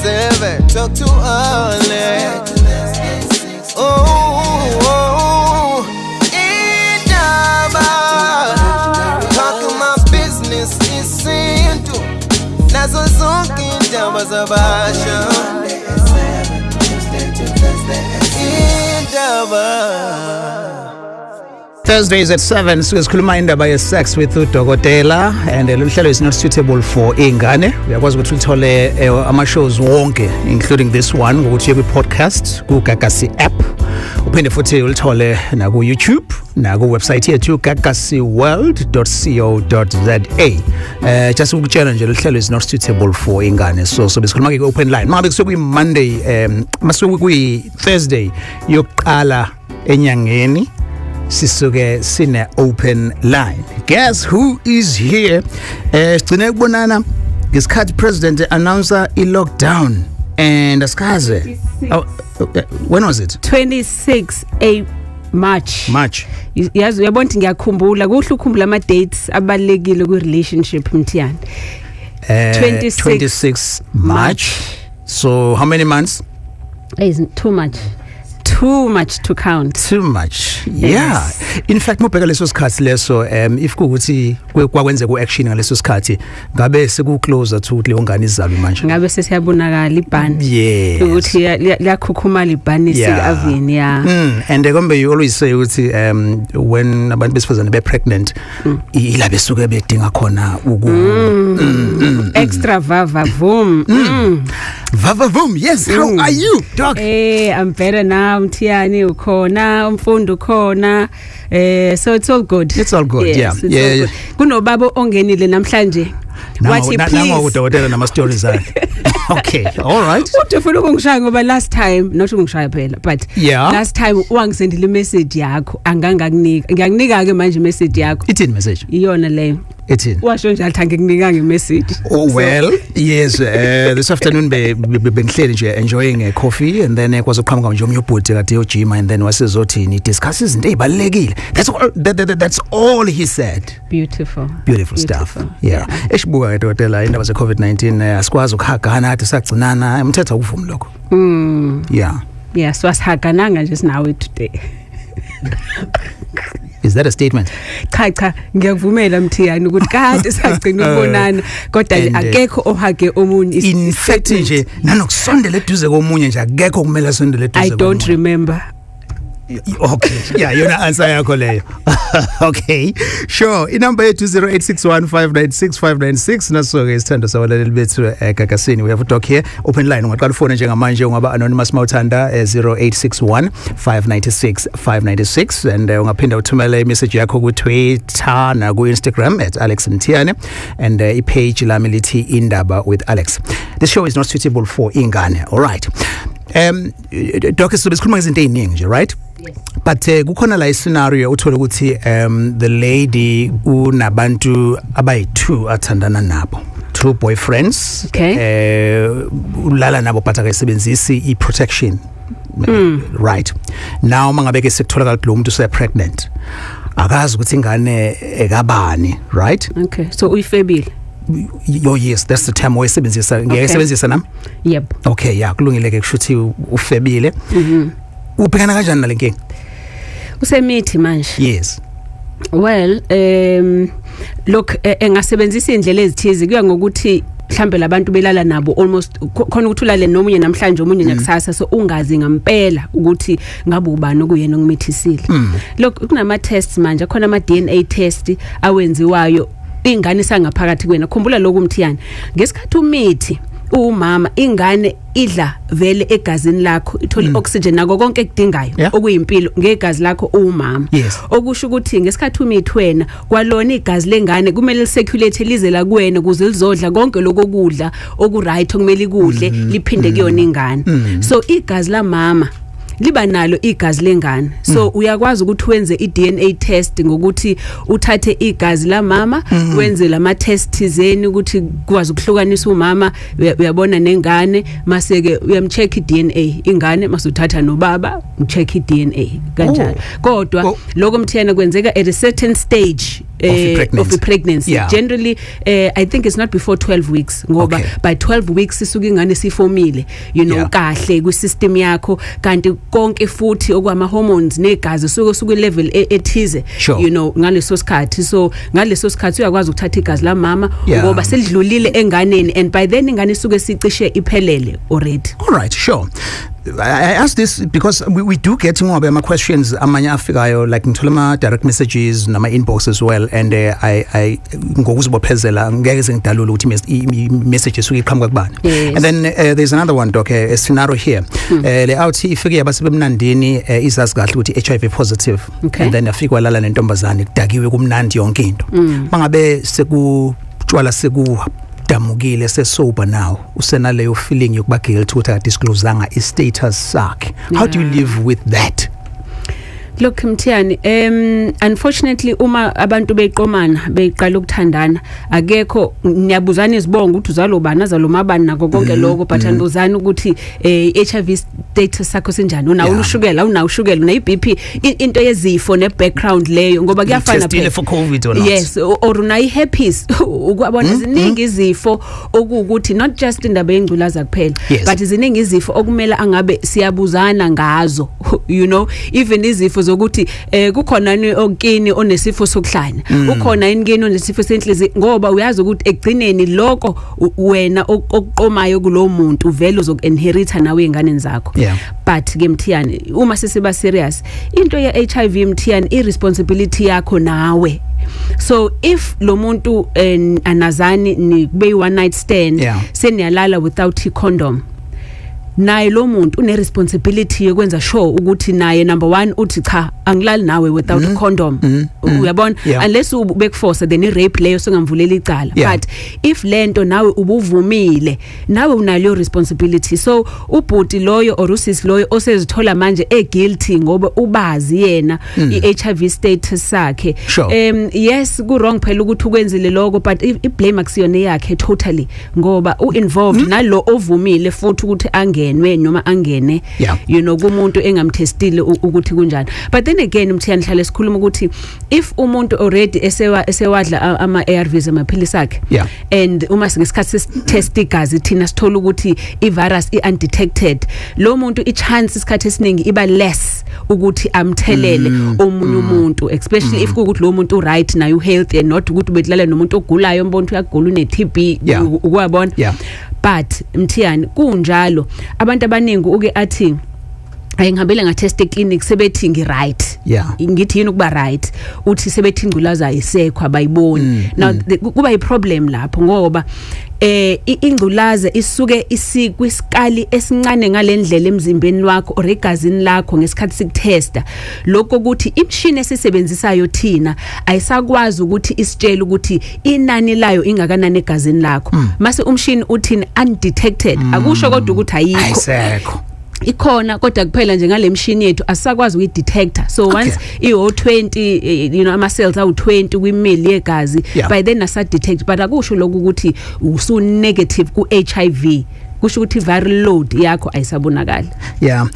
7. Talk to Alex. Oh, oh, indaba. Talking my business isintu. Nazo zonke indaba zabasha. Indaba. Thursdays at 7 suke sikhuluma indaba ye-sex with udokotela, and lolu hlelo is not suitable for ingane. Uyakwazi ukuthi uthole ama-shows wonke, including this one, ngokuthi uye kwi-podcast ku-Gagasi app, uphinde futhi ulithole naku-YouTube naku-website yethu gagasiworld.co.za. Just ukutshela nje, lolu hlelo is not suitable for ingane. So besikhuluma ke ku-open line mangabe kusuke kuyi-Monday, masuke kuyi-Thursday yokuqala enyangeni, sisuke sine open line. Guess who is here? Sigcine ukubonana ngesikhathi president announce i lockdown and asikaze. Oh, when was it? 26 a March. March. Yazi, uyabona ukuthi ngiyakhumbula kuhle, ukukhumbula ama dates abalekile ku relationship, Mthiyane. 26, 26 26 March. So how many months? Is too much, too much to count. Too much, yeah. Yes. In fact, mubheka leso sikhathi leso, if kuukuthi kwakwenzeka ku-action ngaleso sikhathi, ngabe seku closer to ukuthi leyo ngane izalwe manje. Ngabe sesiyabonakala ibhani ukuthi liyakhukhumala ibhani sik-avini, ya. And kombe you always say ukuthi when abantu besifazane be pregnant, ila besuke bedinga khona uku Extra vava vum. Vava vum, yes. How are you, doc? I'm better now, Mthiyane ukhona, umfundo ukhona. So it's all good. It's all good. Yes, yeah. it's all good. Kunobaba ongenile namhlanje. Wathi Nango please. udokotela nama stories akhe. Okay, all right. Uthi ufuna ukungishaya ngoba last time, not ukungishaya phela, but last time wangisendile message yakho, angangakunika. Ngiyakunika ke manje message yakho. Ithini message? Iyona leyo. Ithini? Washo njalo athi angikunikanga imessage. Oh well, yes, this afternoon bengihleli nje enjoying a coffee and then kwazoqhamuka nje omnye ubhuti kade yojima and then wasezothini, discuss izinto ezibalekile. That's all that's all he said. Beautiful. Beautiful stuff. Yeah. Eshibuka ke dokotela indaba ze COVID-19, asikwazi ukuhagana, ade sagcinana, umthetho akuvumi lokho. Yeah. Yeah, so asihagananga nje sinawe today. Is that a statement? Cha cha, ngiyakuvumela Mthiyane ukuthi kade sagcina ukubonana, kodwa nje And, akekho ohage omunye. In fact statement. nje nanokusondela eduze komunye nje, akekho kumele asondele eduze I don't komunye. remember. Okay, yeah, yona answer yakho leyo. Okay, sure. Inumber yethu 0861596596. Naso ke isithando sabalaleli bethu eGagasini. We have a doc here. Open line, ungaqala ufone njengamanje, ungaba anonymous mawuthanda, 0861 596 596, and ungaphinda uthumele imessage yakho ku Twitter na ku Instagram @AlexMthiyane, and i-page lami lithi Indaba with Alex. This show is not suitable for ingane. All right. Doc, sizobe sikhuluma ngezinto eziningi nje, right? Yes. But kukhona la scenario uthola ukuthi the lady unabantu abayi2 athandana nabo, two boyfriends. Ulala nabo but akayisebenzisi i-protection. Right now, mangabe ke sekutholakala ukuthi lo muntu use pregnant, akazi ukuthi ingane ekabani, right? Okay, so uyifebile. Yo, yes, that's the term oyisebenzisa, ngiyayisebenzisa nami. Yep. Okay, yeah, kulungile ke, kusho ukuthi ufebile. Ubhekana kanjani nale nkinga? Usemithi manje. Yes. Well, look, engasebenzisa indlela ezithize, kuya ngokuthi mhlambe labantu belala nabo almost khona ukuthi ulale nomunye namhlanje, omunye nakusasa, so ungazi ngempela ukuthi ngabe ubani okuyena okumithisile. Look, kunama tests manje, khona ama DNA test awenziwayo ingane sangaphakathi kwena. Khumbula lokhu, Mthiyane, ngesikhathi umithi umama, ingane idla vele egazini lakho, ithola oxygen nako konke ekudingayo okuyimpilo ngegazi lakho umama. Okusho ukuthi ngesikhathi umithi wena, kwalona igazi lengane kumele licirculate lize la kuwena ukuze lizodla konke lokho kudla oku right okumele ikudle, liphinde kuyona ingane. So igazi la mama liba nalo igazi lengane, so uyakwazi ukuthi wenze iDNA test ngokuthi uthathe igazi la mama, wenze lama test thizeni ukuthi kwazi ukuhlukanisa umama, uyabona, nengane, mase ke uyamcheck iDNA ingane, masuthatha nobaba ucheck iDNA kanjalo. Kodwa Oh. lokho, Mthiyane, kwenzeka at a certain stage. Of of pregnancy. Yeah. Generally I think it's not before 12 weeks ngoba by 12 weeks isuke ingane sifomile, you know, kahle kwi system yakho, kanti konke futhi okwama hormones negazi suke suke level ethize, you know, ngaleso sikhathi. So ngaleso sikhathi uyakwazi ukuthatha igazi la mama ngoba selidlulile enganeni, and by then ingane isuke sicishe iphelele already. All right, sure. I ask this because we do get ngoba ama questions amanye afikayo, like ngithola ama direct messages nama inbox as well, and I ngokuzibophezela ngeke sengidalula ukuthi message esuke iqhamuka kubani. Yes. And then there's another one, doc, a scenario here. Le out ifike yabasebemnandini, izazi kahle ukuthi HIV positive, and then afika walala nentombazane, kudakiwe, kumnandi yonke into. Mangabe sekutshwala seku damukile, sesober now, usenaleyo feeling yokuba guilty ukuthi akadisclosanga i-status sakhe. How do you live with that? Look, Mthiyane, unfortunately uma abantu beqomana, beqala ukuthandana, akekho niyabuzana izibongo ukuthi uzalo bani, azalo mabani, nako konke lokho, but anibuzani ukuthi HIV status sakho sinjani, unawo ushukela, unawo ushukela, una iBP, into yezifo ne background leyo, ngoba kuyafana. Testile for COVID or not? Yes, or una iherpes, ukwabona, ziningi izifo okuwukuthi not just indaba yengculaza kuphela, but ziningi izifo okumele angabe siyabuzana ngazo, even izifo zokuthi kukhona ni okini onesifo sokuhlanya, ukhona yini kini onesifo senhliziyo, ngoba uyazi ukuthi ekugcineni lokho wena okuqomayo kulo muntu vele uzoku-inherita nawe ey'nganeni zakho. But ke Mthiyane, uma sesiba serious, into ye HIV, Mthiyane, irresponsibility yakho nawe. So if lo muntu anazani, ni kube one night stand, seniyalala without i condom, naye lo muntu une responsibility yokwenza sure ukuthi naye, number 1, uthi cha, angilali nawe without a condom, uyabona? Unless ubekuforce, then i rape leyo, singamvulela icala. But if lento nawe ubuvumile, nawe unalo responsibility. So ubhuti loyo or usisi loyo osezithola manje e guilty ngoba ubazi yena i HIV status sakhe, yes, ku wrong phela ukuthi ukwenzile lokho, but i blame akusiyona yakhe totally, ngoba u involved nalo ovumile futhi ukuthi angenwe noma angene, kumuntu engamtestile ukuthi kunjani. But then again, Mthiyane, hlale sikhuluma ukuthi if umuntu already esewadla ama ARVs, amaphilisi akhe, and uma ngesikhathi sitest igazi thina sithola ukuthi i virus i undetected, lo muntu i chance isikhathi esiningi iba less ukuthi amthelele omunye umuntu, especially if kuukuthi lo muntu right naye u healthy and not ukuthi ubedlala nomuntu ogulayo, umbona uyagula, une TB, ukwabona. But Mthiyane, kunjalo, abantu abaningi uke athi ayingihambele ngatest eclinic, sebethi ngi right. Ngithi yini ukuba right? Uthi sebethi ingculaza ayisekho, abayiboni. Now kuba i problem lapho ngoba ingculaza isuke isikwisikali esincane ngalendlela emzimbeni wakho or egazini lakho ngesikhathi sikutesta. Lokho ukuthi imishini esisebenzisayo thina ayisakwazi ukuthi isitshele ukuthi inani layo ingakanani egazini lakho. Mase umshini uthini? Undetected. Akusho kodwa ukuthi ayikho. Ayisekho. Ikhona, kodwa kuphela nje ngale mshini yethu asisakwazi ukuyidetector. So once iho 20, ama cells awu 20 kwimili yegazi, by then asa detect, but akusho lokhu ukuthi usu negative ku HIV, kusho ukuthi viral load yakho ayisabonakali. Yeah,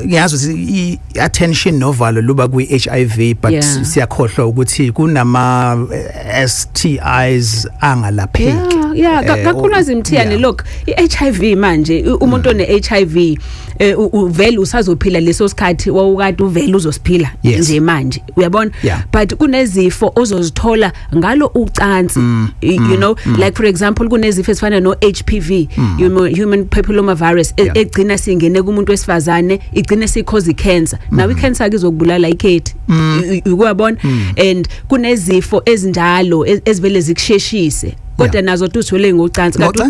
ngiyazi ukuthi i-attention novalo luba kwi HIV, but siyakhohlwa ukuthi kunama STIs angalapheki. Yeah, kakhulukazi Mthiyane, look, i-HIV manje, umuntu one HIV uvele usazophila leso sikhathi wawukade uvele uzosiphila nje manje, uyabona? But kunezifo ozozithola ngalo ucansi, like for example kunezifo ezifana no HPV, human papilloma virus, egcina singene kumuntu wesifazane, igcine sikhoza icancer. Now icancer ke izokubulala ikhethi, uyabona? And kunezifo ezinjalo ezivele zikusheshise, kodwa nazo tuthole ngocansi, kanti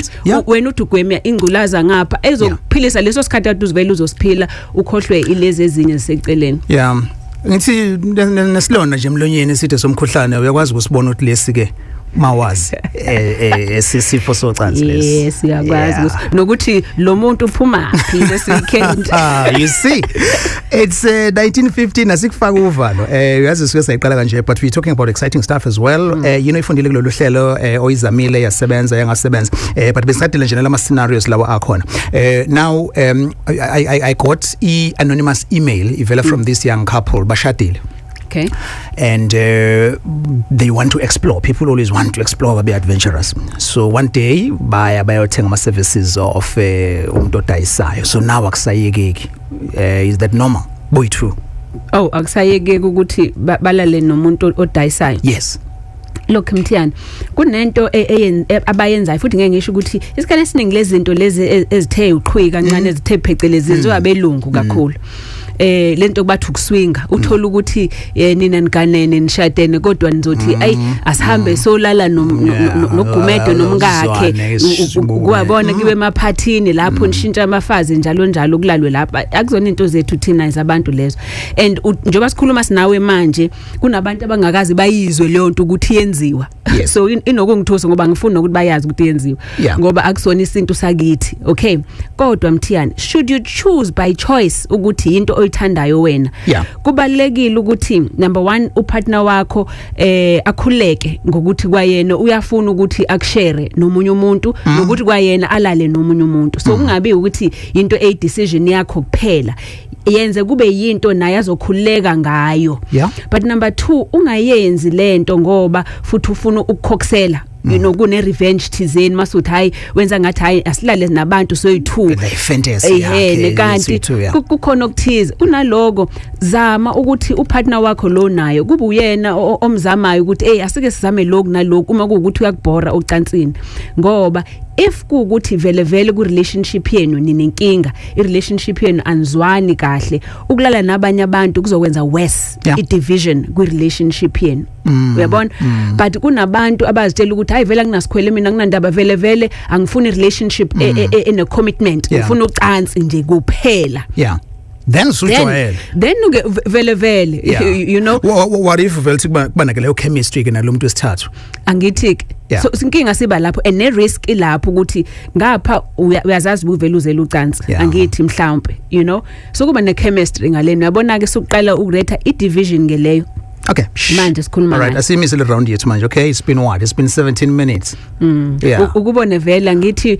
wena uthi ugwemya ingculaza ngapha ezokuphilisa leso sikhathi kade uzivele uzosiphila, ukhohlwe ilezi ezinye ziseceleni. Yeah, ngithi nesilonda nje emlonyeni esithe somkhuhlane, uyakwazi ukusibona ukuthi lesi ke mawazi esisifo socansi lesi. Yes, uyakwazi nokuthi lo muntu uphuma phi this weekend. You see, it's 1915, asikufaka uvalo, uyazi sike sayiqala kanje, but we talking about exciting stuff as well. Ifundile kulolu hlelo, oyizamile yasebenza, yangasebenza, but besisadile nje lama scenarios lawa akhona. Now I got i anonymous email ivela from this young couple, bashadile. Okay. And they want to explore. People always want to explore, be adventurous. So one day baya bayothenga ama services of umuntu odayisayo. So now akusayekeki. Is that normal? Boy true. Oh, akusayekeki ukuthi balale nomuntu odayisayo. Yes. Look Mthiyane, kunento abayenzayo futhi ngeke ngisho ukuthi isikhathi esiningi lezi zinto lezi ezithe uqhwi kancane, ezithe phecelezi, zenziwa abelungu kakhulu. Lento kubathi ukuswinga, uthola ukuthi nina niganene, nishadene, kodwa nizothi ayi, asihambe solala noGumede nomkakhe, kuwabona kibe emaphathini lapho nishintsha amafazi njalo njalo, kulalwe lapha. Akuzona into zethu thina izabantu lezo. And njengoba sikhuluma sinawe manje, kunabantu abangakazi bayizwe leyo nto ukuthi yenziwa. So inokungithusa ngoba ngifuna ukuthi bayazi ukuthi yenziwa, ngoba akusona isintu sakithi. Okay, kodwa Mthiyane, should you choose by choice ukuthi into oyithandayo wena, kubalekile ukuthi number 1 upartner wakho akhuleke ngokuthi kwayena uyafuna ukuthi akushare nomunye umuntu, nokuthi kwayena alale nomunye umuntu. So kungabi ukuthi into a decision yakho kuphela, yenze kube yinto naye azokhuleka ngayo. But number 2, ungayenzi lento ngoba futhi ufuna ukukhoksela, you know, kune revenge thizeni masuthi hayi, wenza ngathi hayi, asilale nabantu soyi2, the fantasy yakhe, kanti kukhona okuthize kunaloko. Zama ukuthi upartner wakho lo nayo kube uyena omzamayo ukuthi hey, asike sizame lokhu nalokhu, uma kuukuthi uyakubhora ocansini. Ngoba if kuukuthi vele vele ku relationship yenu ninenkinga, i relationship yenu anizwani kahle, ukulala nabanye abantu kuzokwenza worse i division ku relationship yenu, uyabona? But kunabantu abazitshela ukuthi hayi, vele anginasikhwele mina, nginandaba, vele vele angifuni relationship ene commitment, ngifuna ucansi nje kuphela. Then sujwayele, then uke vele vele, you know. What if vele kuba naleyo chemistry ke nalomuntu wesithathu? Angithi ke, so inkinga siba lapho and ne risk ilapho ukuthi ngapha uyazazi uvela uzela ucansi, angithi mhlawumbe, you know, so kuba ne chemistry ngaleni, uyabona ke, suqala ukuretha i division ngeleyo. Okay. Manje sikhuluma. All right, asimise le round yethu manje. Okay, it's been what? It's been 17 minutes. Yeah. Ukubone vela ngithi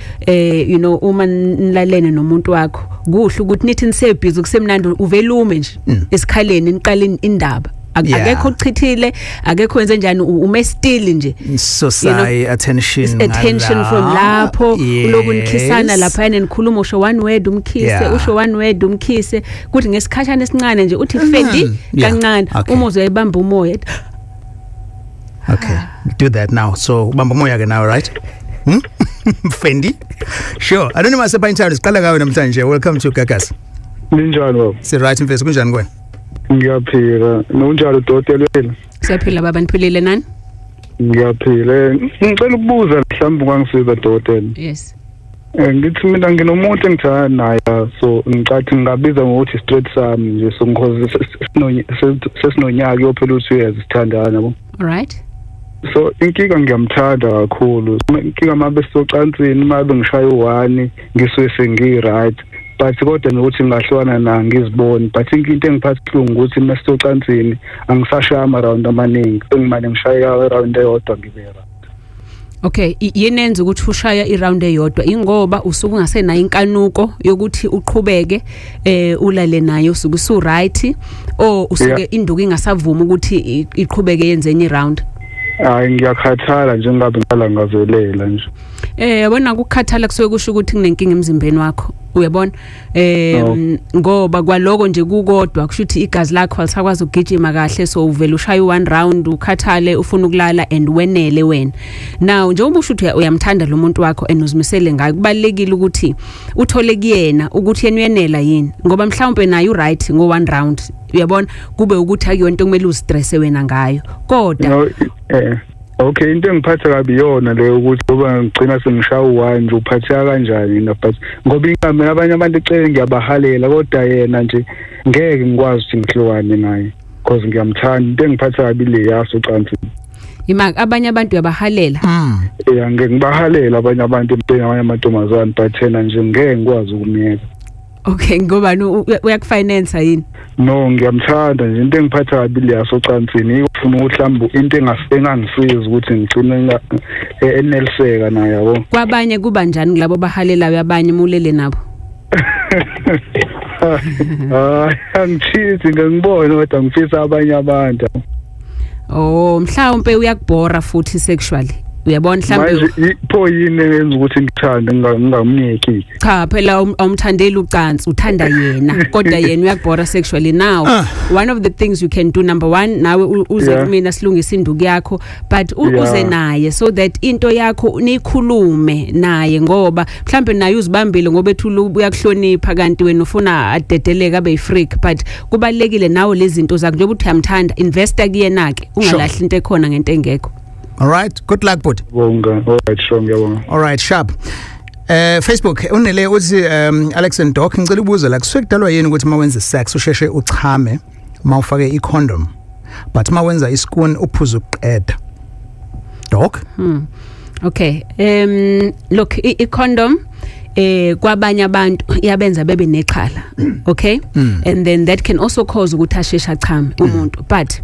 you know, uma nilalene nomuntu wakho, kuhle ukuthi nithi nisebhizi kusemnandi, uvelume nje esikhaleni, niqale indaba. Akekho uchithile, akekho wenze njani, ume still nje. So say attention, attention from lapho uloku nikhisana lapha, nikhuluma, usho one word umkhise, usho one word umkhise, kuthi ngesikhashana esincane nje uthi fendi kancane, uma uzoyibamba umoya. Okay, do that now. So ubamba umoya ke now, right? Fendi. Sure. I don't know myself in town. Siqala ngawe namhlanje. Welcome to Gagasi. Ninjani baba? Si right mfethu, kunjani kuwena? Ngiyaphila. Nonjalo dokotela? Siyaphila baba, niphilile nani? Ngiyaphila. Ngicela ukubuza mhlawumbe ungangisiza dokotela. Yes. Ngithi mina nginomuntu engithanda naye, so ngicathi ngingabiza ngokuthi straight sami nje, so ngikhoze sesinonyaka yophela u2 years sithandana, yabo. All right. So inkinga ngiyamthanda kakhulu. Inkinga mabe socansini, mabe ngishaya u1 ngisuke sengi right. But kodwa nokuthi ngingahlwana na ngizibone, but into engiphatha ihlungu ukuthi masisocansini angisashaya ama round amaningi, engimane ngishaya round eyodwa ngibe right. Okay, yenenza ukuthi ushaya iround eyodwa ingoba usuke ungasenayo inkanuko yokuthi uqhubeke ulale naye, usuke usu right, or usuke induku ingasavuma ukuthi iqhubeke yenze enye round? Hayi, ngiyakhathala nje, ngabe ngilangazelela nje. Yabona, ukukhathala kusuke kusho ukuthi kunenkinga emzimbeni wakho, uyabona? Ngoba kwaloko nje kukodwa kusho ukuthi igazi lakho alisakwazi ukugijima kahle, so uvela ushaya one round ukhathale, ufuna ukulala and wenele wena. Now njengoba usho ukuthi uyamthanda lo muntu wakho and uzimisele ngaye, kubalekile ukuthi uthole kuyena ukuthi yena uyenela yini, ngoba mhlawumbe naye u right ngo one round, uyabona, kube ukuthi akuyonto okumele uzistresse wena ngayo. Kodwa okay, into engiphatha kabi yona leyo ukuthi ngoba ngigcina sengishaya u1 nje, uphatheka kanjani na? But ngoba inkamela abanye abantu ecele ngiyabahalela, kodwa yena nje ngeke ngikwazi ukuthi ngihlukane naye because ngiyamthanda. Into engiphatha kabi le yaso cansini. Imaka abanye abantu uyabahalela? Yeah, ngeke ngibahalela abanye abantu empeleni, abanye amantombazane, but yena nje ngeke ngikwazi ukumyeka. Okay, ngoba uyakufinance yini? No, ngiyamthanda nje. Into engiphatha kabi le yasocansini, ufuna ukuthi into engangisiza ukuthi ngigcine eneliseka naye, yabo. Kwabanye kuba njani kulabo bahalelayo abanye mulele nabo? Hayi, angichithi, ngingibona kodwa ngifisa abanye abantu. Oh, mhlawumbe uyakubhora futhi sexually, uyabona, mhlawumbe. Manje pho yini eyenza ukuthi ngithande ngingamniki? Cha phela, awumthandeli ucansi, uthanda yena, kodwa yena uyakubhora sexually. Now, one of the things you can do, number 1, nawe uze kumina silungise induku yakho, but uze naye so that into yakho nikhulume naye, ngoba mhlambe naye uzibambile ngoba ethula uyakuhlonipha, kanti wena ufuna adedeleke abe yi-freak. But kubalekile nawe lezi zinto zakho, njengoba uthi uyamthanda, investa kuyena ke, ungalahli into ekhona ngento engekho. All right, good luck, bhuti. Bonga. All right, sure, ngiyabonga. All right, sharp. Facebook unele uthi, Alex and Doc, ngicela ukubuza la, kusuke kudalwa yini ukuthi mawenza sex usheshe uchame mawufake icondom, but mawenza iskoon uphuza ukuqeda, Doc? Okay. Look, i condom kwabanye abantu iyabenza bebe nexhala. Okay? And then that can also cause ukuthi asheshe achame umuntu. But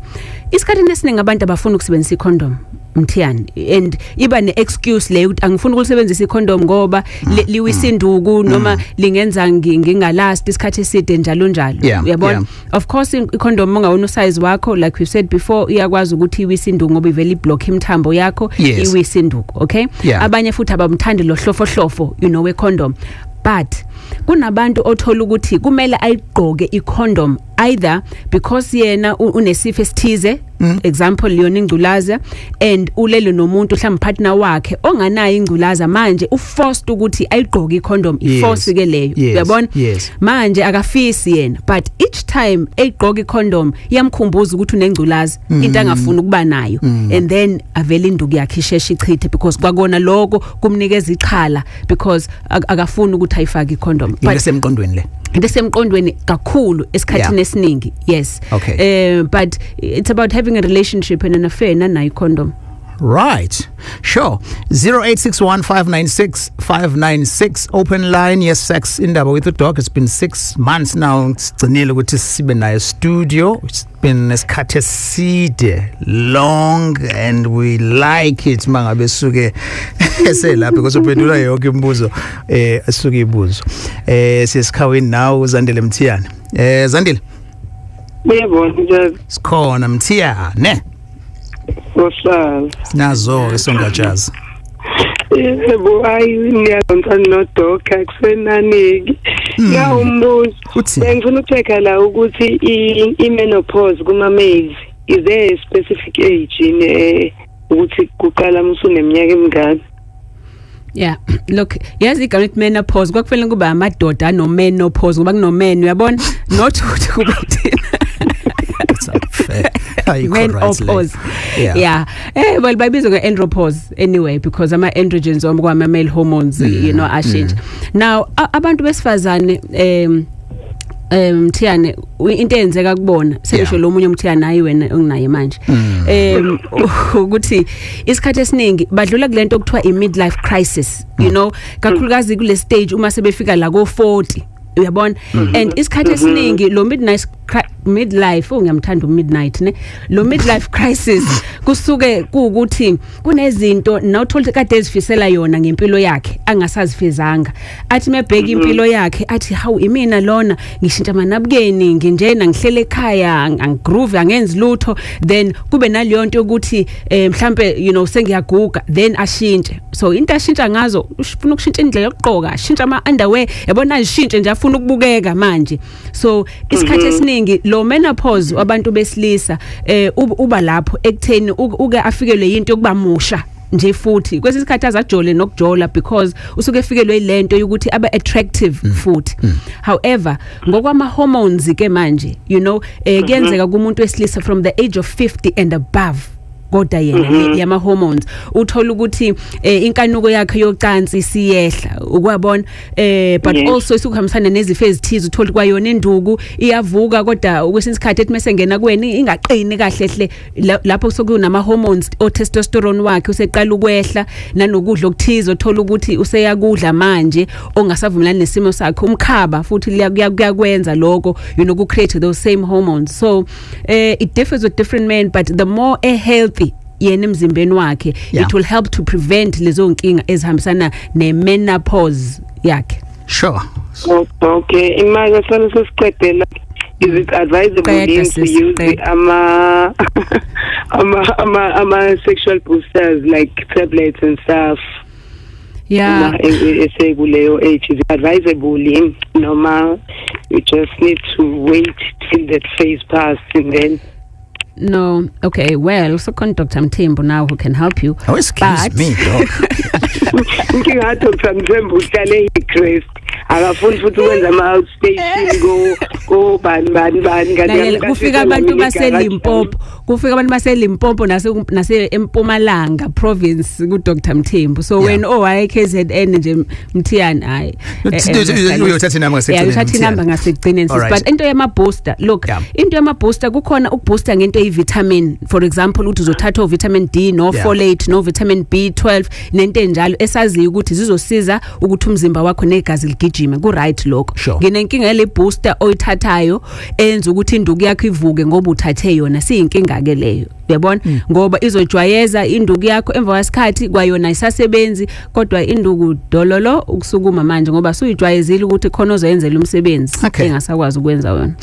isikhathi esiningi abantu abafuna ukusebenzisa icondom, Mthiyane, and iba ne-excuse leyo ukuthi angifuni ukulisebenzisa icondom ngoba liwisa induku noma lingenza ngingalast isikhathi eside, njalo njalo. Uyabona? Of course, icondom ongawona usize wakho, like we said before, iyakwazi ukuthi iwise induku ngoba ivele iblock imithambo yakho, iwise induku, okay? Abanye futhi abamthandi lo hlofo hlofo we condom, but kunabantu othola ukuthi kumele ayigqoke icondom either because yena unesifo esithize, example yona ingculaza, and ulele nomuntu, mhlawumbe partner wakhe onganayo ingculaza. Manje uforced ukuthi ayigqoke icondom, iforce ke leyo. Uyabona? Yes. Manje akafisi yena, but each time eyigqoka icondom iyamkhumbuza ukuthi unengculaza, into angafuni ukuba nayo, and then avele induku yakhe isheshe ichithe because kwakona lokho kumnikeza ixhala because akafuni ukuthi ayifake icondom. Into esemqondweni le. Into esemqondweni kakhulu esikhathini esiningi, yes. But it's about having a relationship and an affair nanayo condom. Right. Sure. 0861596596, open line. Yes, sex indaba with the Doc. It's been 6 months now. Sigcinile ukuthi sibe nayo studio. It's been isikhathi eside, long, and we like it mangabe suke eselapha because uphendula yonke imibuzo esuke ibuzo. Siyesikhawini now, Zandile Mthiyane. Zandile. Yebo, njalo. Sikhona, Mthiyane. Kohlala. Sinazo ke songajazi. Yebo, hayi, ngiyadonsa noDoc, akusenaniki. Ya, umbuzo. Uthi? Bengifuna ukuchecka la ukuthi i-menopause kuma males, is there a specific age in ukuthi kuqala musuneminyaka emingaki? Yeah, look, yazi igama lithi menopause kwakufanele kuba amadoda ano menopause ngoba kunomen, uyabona, not ukuthi kube thina. It's unfair. Ayikho right le. Menopause. Yeah. Well, bayibizwa nge-andropause anyway because ama androgens kwama male hormones ashintsha. Now, abantu besifazane, Mthiyane, into eyenzeka kubona, sengisho lo munye umthiyane, hayi wena onginaye manje, ukuthi isikhathi esiningi badlula kulento okuthiwa i midlife crisis, kakhulukazi kule stage uma sebefika la ko 40, uyabona. And isikhathi esiningi lo midlife, oh, ngiyamthanda umidnight ne, lo midlife crisis kusuke kuukuthi kunezinto nawuthola kade ezifisela yona ngempilo yakhe angasazifezanga. Athi mebheka impilo yakhe athi, "Hawu, imina lona ngishintsha amanabukeni, nginjena, ngihlele ekhaya, angigroove, angenzi lutho." Then kube naleyo nto yokuthi mhlambe sengiyaguga, then ashintshe. So into ashintsha ngazo, ufuna ukushintsha indlela yokugqoka, ashintsha ama underwear, yabona, azishintshe nje, afuna ukubukeka manje. So isikhathi esiningi lo menopause wabantu besilisa uba lapho ekutheni uke afikelwe into yokuba musha nje futhi kwesinye isikhathi azajole nokujola because usuke efikelwe yilento yokuthi abe attractive futhi. However, ngokwama hormones ke manje, kuyenzeka kumuntu wesilisa from the age of 50 and above, kodwa yena le yama hormones uthola ukuthi inkanuko yakhe yocansi siyehla, ukwabona, but also isukuhambisana nezifo ezithize. Uthola kwayona induku iyavuka, kodwa kwesinye isikhathi ethi mase ngena kuwena ingaqini kahle hle. Lapho sokunama hormones o testosterone wakhe useqala ukwehla, nanokudla okuthize uthola ukuthi useyakudla manje ongasavumelani nesimo sakhe. Umkhaba futhi kuyakwenza lokho, ku create those same hormones. So it differs with different men, but the more a healthy yena emzimbeni wakhe, it will help to prevent lezo nkinga ezihambisana ne-menopause yakhe. Sure. Okay, imali sale sesiqedela, is it advisable Qeda, then to sis, use qeda. ama sexual boosters like tablets and stuff? Yeah. Uma esekuleyo age, is it advisable yini, noma you just need to wait till that phase pass and then? No, okay, well, so con Dr. Mthembu now who can help you. Oh, excuse But- me, doc. Inkinga Dr. Mthembu uhlale eCrest, akafuni futhi ukwenza ama outstation go bani bani bani kanti Lalela, kufika abantu baseLimpopo, kufika abantu baseLimpopo nase eMpumalanga province ku Dr Mthembu. So wena owaye KZN nje, Mthiyane, hayi. No, uyothatha inamba ngasekugcineni, Yeah, uyothatha Mthiyane. inamba ngasekugcineni, sis. Alright. But into yama booster, look, into yama booster, kukhona ukubooster ngento eyivitamin, for example ukuthi uzothatha vitamin D no folate no vitamin B12 nento enjalo esaziyo ukuthi zizosiza ukuthi umzimba wakho negazi ligijime, ku right lokho. Nginenkinga yale booster oyithathayo enza ukuthi induku yakho ivuke ngoba uthathe yona, siyinkinga ke leyo, uyabona, ngoba izojwayeza induku yakho, emva kwesikhathi kwayona isasebenzi, kodwa induku dololo ukusukuma manje ngoba suyijwayezile ukuthi khona ozoyenzela umsebenzi engasakwazi ukwenza wona.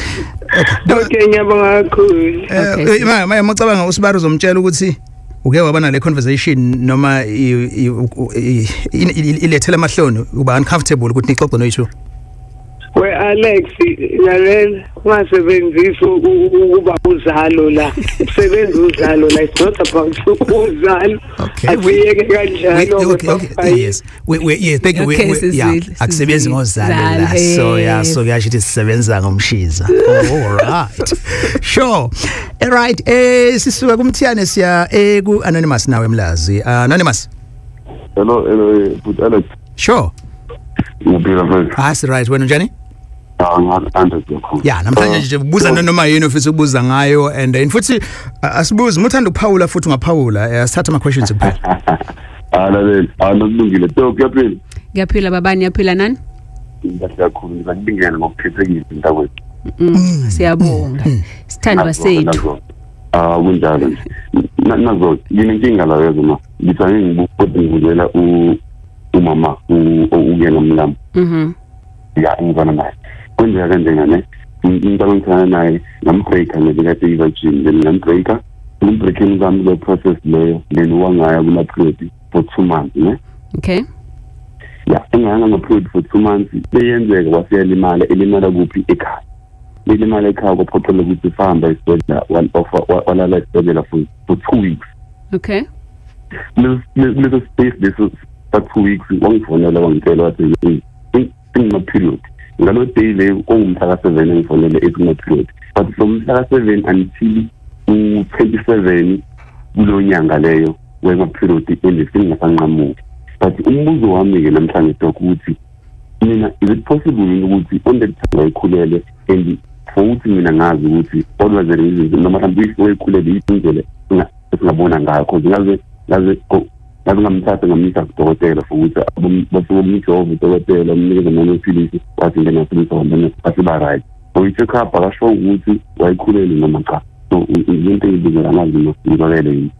Okay, ngiyabonga kakhulu. Okay. Ma macabanga usibari uzomtshela ukuthi uke waba nale conversation noma ilethela amahloni, uba uncomfortable ukuthi nixoxe noyithu. We Alex, lalela, ungasebenzisi ukuba uzalo la, usebenza uzalo la, it's not about uzalo. Asiyeke kanjalo. Okay, yes, we yeah, thank you. Okay, We, yeah, sizwile, akusebenzi sizwile. ngozalo la, Zalo, so yeah, yes. so kuyasho ukuthi sisebenza ngomshiza. Oh, all right, sure, all right. Sisuka kumthiyane siya ku anonymous nawe Mlazi. Anonymous. Hello, hello, but Alex. Sure. Ngiyaphila mfethu. Ah, si right, wena unjani? Ah, ngiyathanda kakhulu. Yeah, namhlanje nje buza noma yini ofisa ukubuza ngayo, and futhi asibuze muthanda ukuphawula futhi ungaphawula. Asithatha ama questions kuphela. Ah, lalela, ah, nokulungile. Dok, uyaphila? Ngiyaphila babani, yaphila nani? Ngiyaphila kakhulu. Ngibingela ngokukhethekile mntakwethu. Siyabonga sithandwa sethu. Ah, kunjalo nje. Nazo, nginenkinga la yazo ma. Ngithi ngibuke ngibuzela umama ukuyena mlamo. Ya, ngibona naye. Kwenzeka kanjena ne? Umntwana ngithanda naye ngambreaker ngesikhathi i-virgin, then ngambreaker. Umbreaking kwami le process leyo, then wangaya kuma period for 2 months, ne? Okay. Ya, engayanga ngama-period for 2 months, beyenzeka waseyalimala, elimala kuphi? Ekhaya. Belimala ekhaya, kwaphoqela ukuthi sihamba esibhedlela, walala esibhedlela for 2 weeks. Okay. Kuleso space leso sa 2 weeks, wangifonela wangitshela wathi ngima-period. Ngalo day leyo kungumhla ka-7 engifonele ethi ngima-period. But from mhla ka-7 until u-27 kulo nyanga leyo wema-period endisingasanqamuki. But umbuzo wami-ke namhlanje Doc ukuthi mina, is it possible ukuthi on the time wayekhulele, and for ukuthi mina ngazi ukuthi what was the reason, noma mhlawumbe wayekhulele indlela esingabona ngayo, cause ngaze ngamthatha ngamisa kudokotela for ukuthi bafike umjovo udokotela umnikeze namaphilisi, wathi ngenamaphilisi wabona basiba right. So i-check up akasho ukuthi wayekhulele noma cha. So into engibuzela ngazi ngizwakele yini?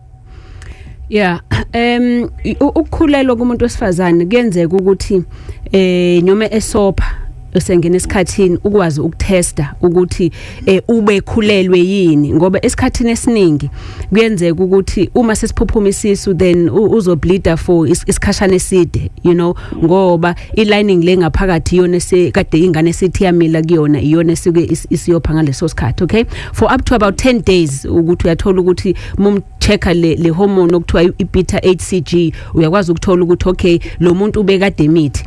Yeah, ukukhulelwa kumuntu wesifazane kuyenzeka ukuthi noma esopha esengena esikhathini ukwazi ukutesta ukuthi ube khulelwe yini, ngoba esikhathini esiningi kuyenzeka ukuthi uma sesiphuphuma isisu then uzobleeda for isikhashana eside, you know, ngoba ilining le ngaphakathi iyona kade ingane esithi yamila kuyona, iyona esuke isiyopha ngaleso sikhathi. Okay, for up to about 10 days ukuthi uyathola ukuthi mum checka le hormone okuthiwa i-beta HCG, uyakwazi ukuthola ukuthi okay lo muntu ubekade emithi,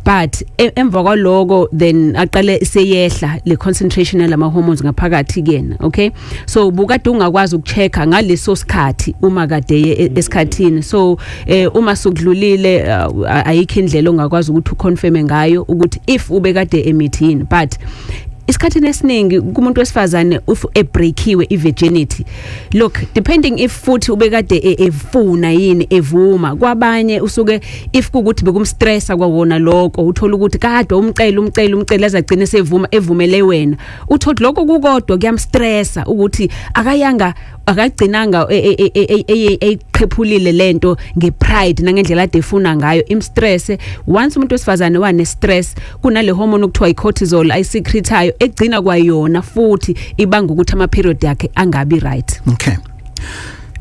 but emva kwaloko then aqale seyehla le concentration yalama hormones ngaphakathi kuyena. Okay, so bukade ungakwazi ukuchecka ngaleso sikhathi uma kade esikhathini. So uma sokudlulile ayikho indlela ongakwazi ukuthi uconfirme ngayo ukuthi if ubekade emithi yini. But isikhathini esiningi kumuntu wesifazane if ebreakiwe i-virginity, look, depending if futhi ubekade efuna yini evuma, kwabanye usuke if kukuthi bekumstressa kwawona lokho, uthola ukuthi kade umcela azagcine sevuma evumele wena, uthola lokho kukodwa kuyamstressa ukuthi akayanga Akagcinanga eqhephulile lento ngepride nangendlela ade efuna ngayo imstress. Once umuntu wesifazane wane stress, kunale hormone okuthiwa icortisol ayisecretayo, egcina kwayona futhi ibanga ukuthi ama period yakhe angabi right. Okay.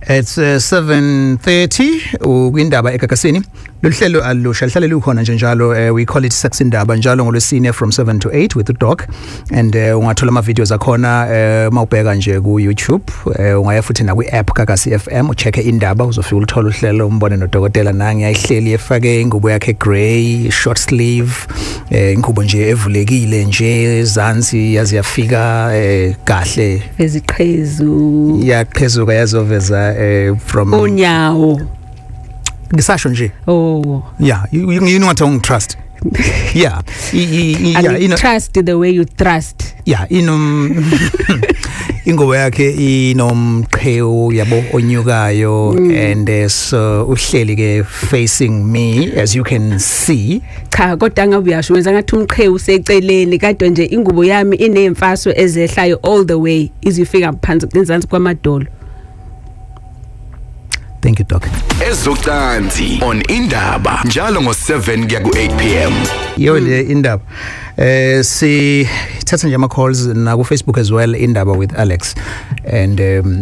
It's 7:30 ukwindaba eGagasini. Lolu alusha lihlale lukhona nje njalo. We call it Sex Indaba njalo ngolwesine from 7 to 8 with the doc, and ungathola ama videos akhona mawubheka nje ku YouTube. Ungaya futhi na kwi app Gagasi FM, uchecke indaba, uzofika ulithola uhlelo, umbone nodokotela nangi ayihleli efake ingubo yakhe grey short sleeve, ingubo nje evulekile nje ezansi, yazi yafika kahle veziqhezu, yaqhezuka yazoveza from unyawo, ngisasho nje. Oh yeah, you know what I trust. Yeah, yeah, you know, trust the way you trust. Yeah, inom ingobo yakhe inomqhewu yabo onyukayo, and so uhleli ke facing me, as you can see. Cha, kodwa ngabe uyasho wenza ngathi umqhewu useceleni, kodwa nje ingubo yami inemfaso ezehlayo all the way izifika phansi ngenzansi kwamadolo. Thank you, Doc. Ezocansi on Indaba njalo ngo7 kuya ku8 pm. Iyo le indaba. Si thatha nje ama calls na ku Facebook as well, Indaba with Alex. And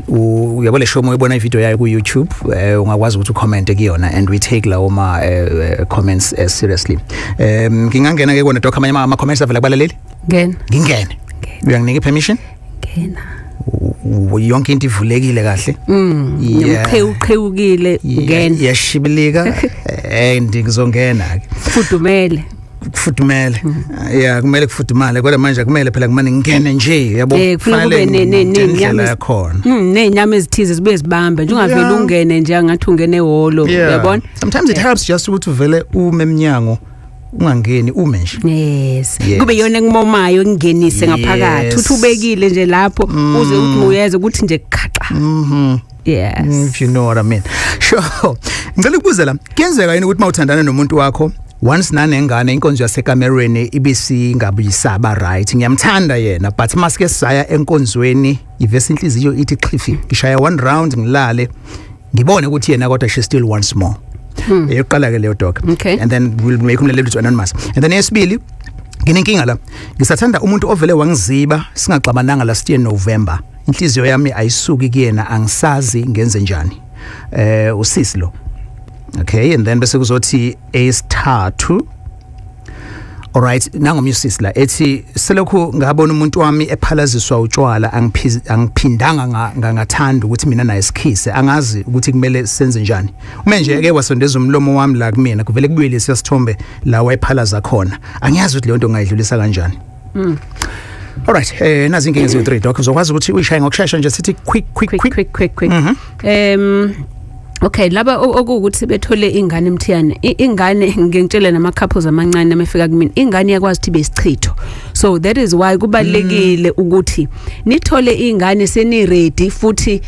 uyabo le show uyibona ivideo yayo ku YouTube, ungakwazi ukuthi ucomment kuyona, and we take lawo ma comments seriously. Ngingangena ke kona Doc, amanye ama comments avela kubalaleli? Ngena. Ngingene. Uyanginika permission? Ngena. Yonke into ivulekile kahle. Nomqhewu qhewukile, ngena. Iyashibilika and ngizongena ke. Fudumele. Kufudumele. Yeah, kumele kufudumale, kodwa manje kumele phela kumane ngene nje yabo. Kufanele kube nenyama yakhona. Nenyama ezithize zibuye zibambe nje, ungavele ungene nje ngathi ungene ehholo, uyabona? Sometimes it helps just ukuthi uvele ume eminyango, ungangeni, ume nje. Yes. Kube yona engimomayo ngingenise ngaphakathi, uthi ubekile nje lapho uze uthi uyeza ukuthi nje khaxa. Yes. If you know what I mean. Sure. Ngicela ukubuza la, kuyenzeka yini ukuthi mawuthandana nomuntu wakho once nanengane inkonzo yasekamerweni ibisingabuyisaba right? Ngiyamthanda yena, but masike saya enkonzweni ivese inhliziyo ithi xhifi, ngishaya one round ngilale, ngibone ukuthi yena kodwa she still wants more. Eyoqala ke leyo, Doc. Okay. And then we'll make umlaleli to anonymous. And then yesibili, nginenkinga la, ngisathanda umuntu ovele wangiziba singaxabananga last year November. Inhliziyo yami ayisuki kuyena, angisazi ngenze njani. Usisi lo. Okay, and then bese kuzothi esithathu. Alright, nangomyusisi la ethi selokhu ngabona umuntu wami ephalaziswa utshwala, angiphindanga ngangathanda ukuthi mina naye sikhise, angazi ukuthi kumele senze njani. Uma nje ke wasondeza umlomo wami la kumina, kuvele kubuye lesi sithombe la wayephalaza khona, angiyazi ukuthi leyo nto ngayidlulisa kanjani. Alright, nazi inkinga eziwu3, Doc, uzokwazi ukuthi uyishaye ngokusheshsha nje, sithi quick quick quick quick quick quick. Okay, laba okuwukuthi bethole ingane emthiyane, ingane ngingitshele nama couples amancane amefika kumina, ingane iyakwazi ukuthi besichitho. So that is why kubalekile ukuthi nithole ingane seni ready futhi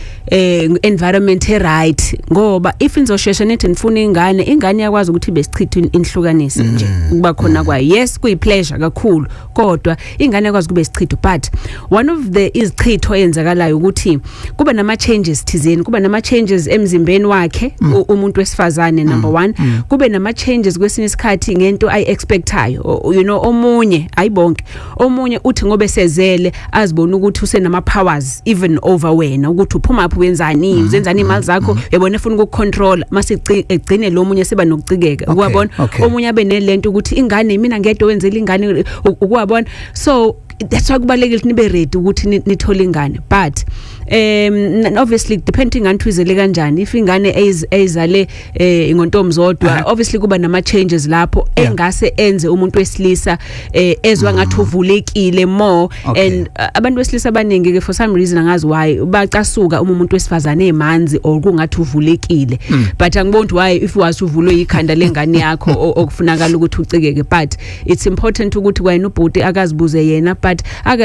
environment e right, ngoba if nizoshesha nithi nifuna ingane, ingane iyakwazi ukuthi besichitho inhlukanise nje kuba khona kwayo. Yes, kuyi pleasure kakhulu, kodwa ingane iyakwazi kube isichitho. But one of the izichitho eyenzakalayo ukuthi kuba nama changes thizeni, kuba nama changes emzimbeni wakhe umuntu wesifazane, number 1. Kube nama changes kwesinye isikhathi ngento ayi expectayo, you know, omunye ayibonke, omunye uthi ngobe sezele azibona ukuthi usenama powers even over wena, ukuthi uphuma apho wenzani, uzenzani imali zakho, uyabona, efuna ukucontrol, mase egcine lo munye seba nokucikeka, uyabona. Omunye abe nelento ukuthi ingane mina ngedwa wenzela ingane, uyabona. So that's why kubalekile ukuthi nibe ready ukuthi nithole ingane, but obviously depending on uyizele kanjani. If ingane eyizale ingontomzodwa, obviously kuba nama changes lapho engase enze umuntu wesilisa ezwa ngathi uvulekile more. And abantu wesilisa abaningi ke for some reason angazi why bacasuka uma umuntu wesifazane emanzi or kungathi uvulekile, but angiboni why if wasuvulwe ikhanda lengane yakho okufunakala ukuthi ucikeke. But it's important ukuthi kwayena ubhuti akazibuze yena, but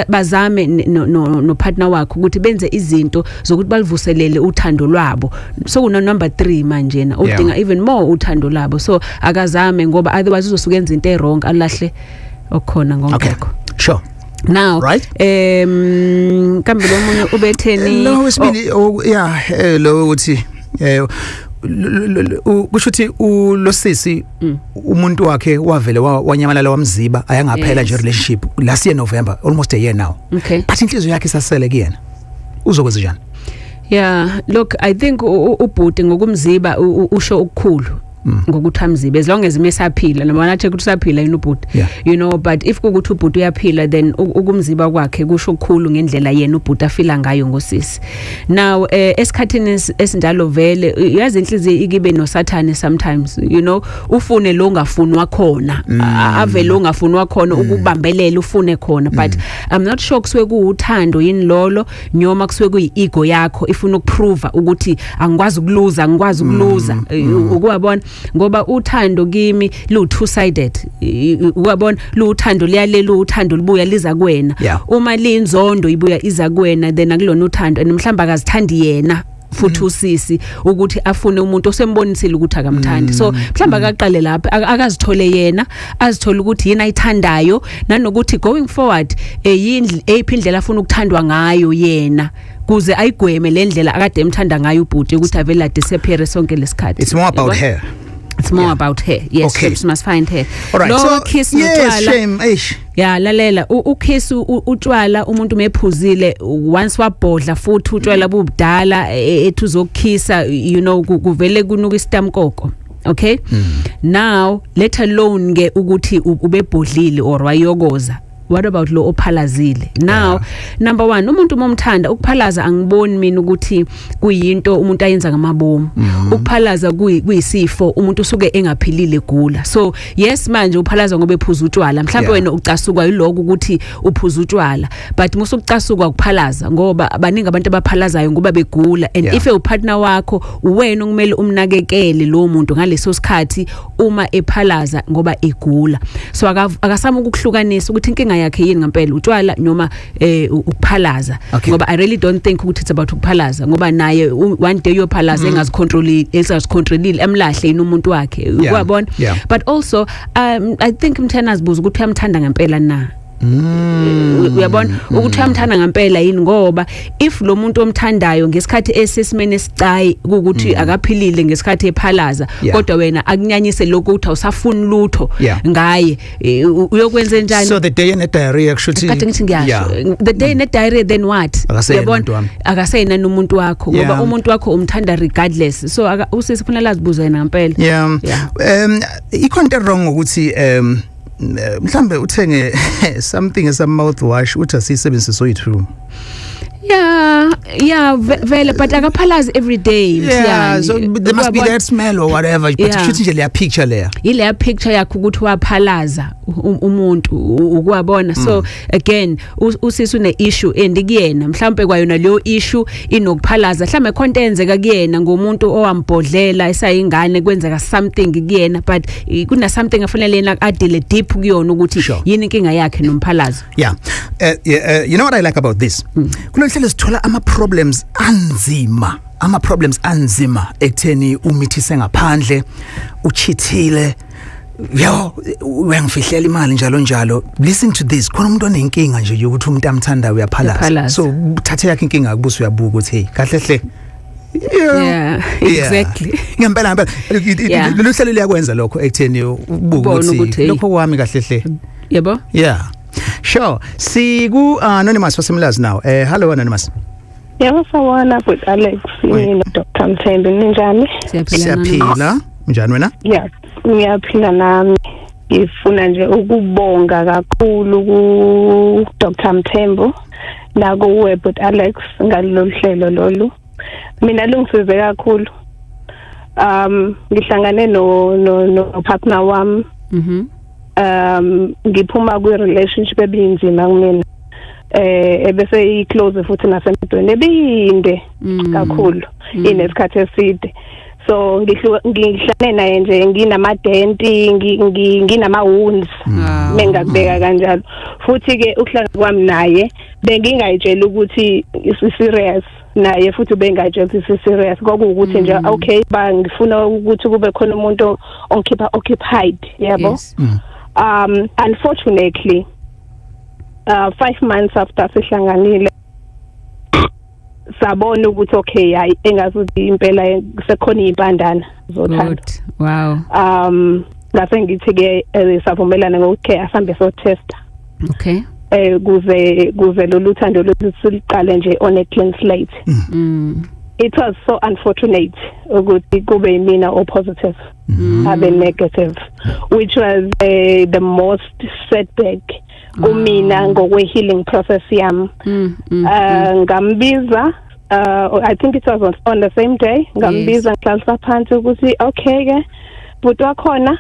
bazame no partner wakhe ukuthi benze izinto zokuthi balivuselele uthando lwabo. So kuna number 3 manje na udinga even more uthando lwabo, so akazame ngoba otherwise uzosuka enza into ewrong alahle okukhona ngongekho. Sure. Now Right. Kambe lo munye ubetheni? Lo wesibili, oh, yeah, lo uthi kusho ukuthi ulosisi umuntu wakhe wavele wanyamalala, wamziba, ayangaphela nje relationship last year November, almost a year now. But inhliziyo yakhe isasele kuyena, uzokwenza njani? Yeah, look, I think ubhuti ngokumziba usho okukhulu ngokuthi amzibe, as long as mesaphila, noma nathi ukuthi usaphila yini ubhuti. But if kukuthi ubhuti uyaphila, then ukumziba kwakhe kusho okukhulu ngendlela yena ubhuti afila ngayo ngosisi. Now esikhathini esinjalo vele yazi inhliziyo ikibe nosathane sometimes, ufune lo ngafuni wakhona, ave lo ngafuni wakhona ukubambelela, ufune khona. But I'm not sure kusuke kuuthando yini lolo noma kusuke kuyi-ego yakho ifuna ukuprove ukuthi angikwazi ukuluza, angikwazi ukuluza, ukuwabona, ngoba uthando kimi lu two sided, uyabona, luthando liyalela, uthando libuya liza kuwena. Uma linzondo ibuya iza kuwena, then akulona uthando, and mhlamba akazithandi yena futhi usisi ukuthi afune umuntu osembonisile ukuthi akamthandi. So mhlamba akaqale lapha, akazithole yena, azithole ukuthi yini ayithandayo, nanokuthi going forward yini, eyiphi indlela afuna ukuthandwa ngayo yena, kuze ayigweme le ndlela akade emthanda ngayo ubhuti ukuthi avele disappear sonke lesikhathi. It's more about Yabona? her. It's more about her, yes. She must find her. All right. Lo So kiss yes, notshwala. Shame, eish. Ya, lalela, ukiss utshwala, umuntu mephuzile once wabhodla futhi utshwala bubudala, ethi uzokukhisa, kuvele kunuka isitamkoko, okay? Now let alone ke ukuthi ubebhodlile or wayokoza, what about lo ophalazile now? Number 1, umuntu momthanda, ukuphalaza angiboni mina ukuthi kuyinto umuntu ayenza ngamabomu. Ukuphalaza kuyisifo, umuntu usuke engaphilile, egula. So yes, manje uphalaza ngoba ephuza utshwala mhlawumbe. Wena ucasukwa yiloko ukuthi uphuza utshwala, but musukucasukwa ukuphalaza, ngoba baningi abantu abaphalazayo ngoba begula, and if upartner wakho, uwena okumele umnakekele lo muntu ngaleso sikhathi uma ephalaza ngoba egula. So akasama ukuhlukanisa ukuthi inkinga yakhe yini ngempela, utshwala noma ukuphalaza. Ngoba I really don't think ukuthi it's about ukuphalaza, ngoba naye one day uyophalaza engazicontrolile, engazicontrolile, emlahle yini umuntu wakhe, uyabona? Yeah. But also I think mthena azibuza ukuthi uyamthanda ngempela na. Uyabona ukuthi uyamthanda ngempela yini, ngoba if lo muntu omthandayo ngesikhathi esesimene esicayi ukuthi akaphilile ngesikhathi ephalaza, kodwa wena akunyanyise lokho ukuthi awusafuni lutho ngaye, uyokwenza njani? So the day ene diarrhea, kusho ukuthi Kade ngithi ngiyasho, the day ne diarrhea, then what? Akaseyena umuntu wami. Akaseyena umuntu wakho, ngoba umuntu wakho umthanda regardless. So usisi kufanele azibuze yena ngempela. Ikhona into wrong ukuthi mhlambe uthenge something as a mouthwash, uthi asisebenzise soyi2? Yeah, vele, but akaphalazi every day. Yeah, so there must be Uyabona? that smell or whatever, but kusho nje leya picture leya. Ileya picture yakho ukuthi waphalaza umuntu, ukuwabona. So again usisi une issue, and kuyena mhlawumbe kwayona leyo issue inokuphalaza, mhlawumbe khonto eyenzeka kuyena ngomuntu owambhodlela esayingane, kwenzeka something kuyena, but kuna something afanele yena adile deep kuyona ukuthi yini inkinga yakhe nomphalazo. Yeah, you know what I like about this? Kulolu hlelo sithola ama problems anzima, ama problems anzima ekutheni umithise ngaphandle, uchithile, yo, uyangifihlela imali, njalo njalo. Listen to this, khona umuntu onenkinga nje yokuthi umuntu amthandayo uyaphalaza. Uyaphalaza. So uthathe yakhe inkinga kubuso, uyabuka ukuthi hey, kahle hle. Yeah, exactly. Ngempela ngempela lolu hlelo liyakwenza lokho ekutheni ubuke Ubone ukuthi ukuthi, hey. lokho kwami kahle hle. Yebo. Yeah. Sure. Siku Anonymous wasemlazi now. Hello Anonymous. Yebo, sawubona with Alex no Dr Mthembu, ninjani? Siyaphila nani? Siyaphila. Njani wena? Yeah, ngiyaphila nami. Ngifuna nje ukubonga kakhulu ku Dr Mthembu la kuwe but Alex ngalolu hlelo lolu. Mina lungisize kakhulu. Ngihlangane no partner wami. Ngiphuma kwi relationship ebinzima kumina. Ebese i close futhi nasemdweni ebinde kakhulu, inesikhathi eside. So ngihlane naye nje nginamadenti, nginama wounds, mengakubeka kanjalo. Futhi ke ukuhlala kwami naye bengingayitshela ukuthi is serious, naye futhi bengayitshela ukuthi is serious, kwakuwukuthi nje okay, ba ngifuna ukuthi kube khona umuntu ongikhipha occupied, yabo. Unfortunately 5 months after sihlanganile sabona ukuthi okay, hayi, engazuthi impela sekhona impandana zothando. Good. Wow. Ngase ngithi ke savumelana ngokuthi okay, asambe so testa kuze lolu thando lolu siqale nje on a clean slate. It was so unfortunate ukuthi kube yimina o positive, abe negative, which was the most setback kumina ngokwe healing process yami. Ngambiza, I think it was on the same day, ngambiza, ngihlalisa phansi ukuthi okay ke bhuti wakhona,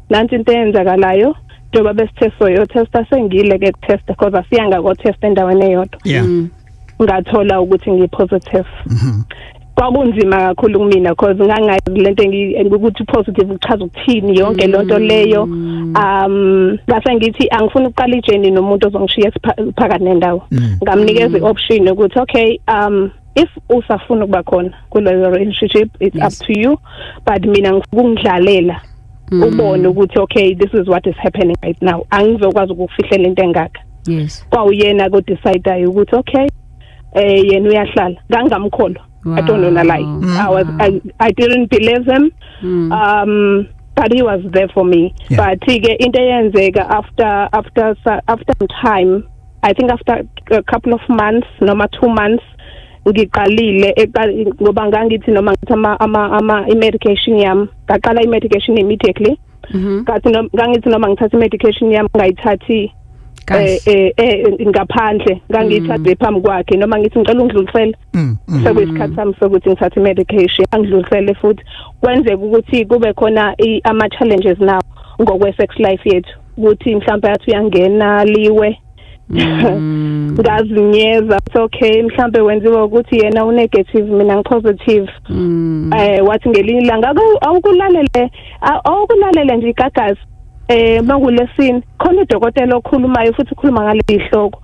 nansi into eyenzakalayo, njengoba besithe soyo testa, sengile ke test because asiyanga ko test endaweni eyodwa. Ngathola ukuthi ngi positive. Kwakunzima kakhulu kumina because ngangazi lento ukuthi positive kuchaza ukuthini, yonke lonto leyo. Ngase ngithi angifuni ukuqala i-journey nomuntu ozongishiya phakathi nendawo. Ngamnikeza i-option ukuthi okay, if usafuna ukuba khona kuleyo relationship, it's up to you, but mina ngifuna ubone ukuthi okay, this is what is happening right now, angizokwazi ukufihlela into engaka. Kwawuyena ko decide ukuthi okay, yena uyahlala. Ngangamkholwa. I don't wanna lie. I didn't believe him. But he was there for me. But ke into eyenzeka after some time, I think after a couple of months noma 2 months, ngiqalile ngoba ngangithi noma ngithi ama i-medication yami, ngaqala i-medication immediately. Ngathi ngangithi noma ngithatha i-medication yami, ngayithathi ngaphandle, ngangiyithathe phambi kwakhe, noma ngithi ngicela ungidlulisele, sekuyisikhathi sami sokuthi ngithathe i-medication, angidlulisele futhi. Kwenzeka ukuthi kube khona ama challenges now ngokwe sex life yethu, ukuthi mhlawumbe athi uyangena liwe, ngazinyeza, it's okay, mhlambe wenziwa ukuthi yena u-negative, mina ngi-positive. Wathi ngelinye ilanga, awukulalele nje igagasi makulesini, khona udokotela okhulumayo futhi ukhuluma ngaleli hloko.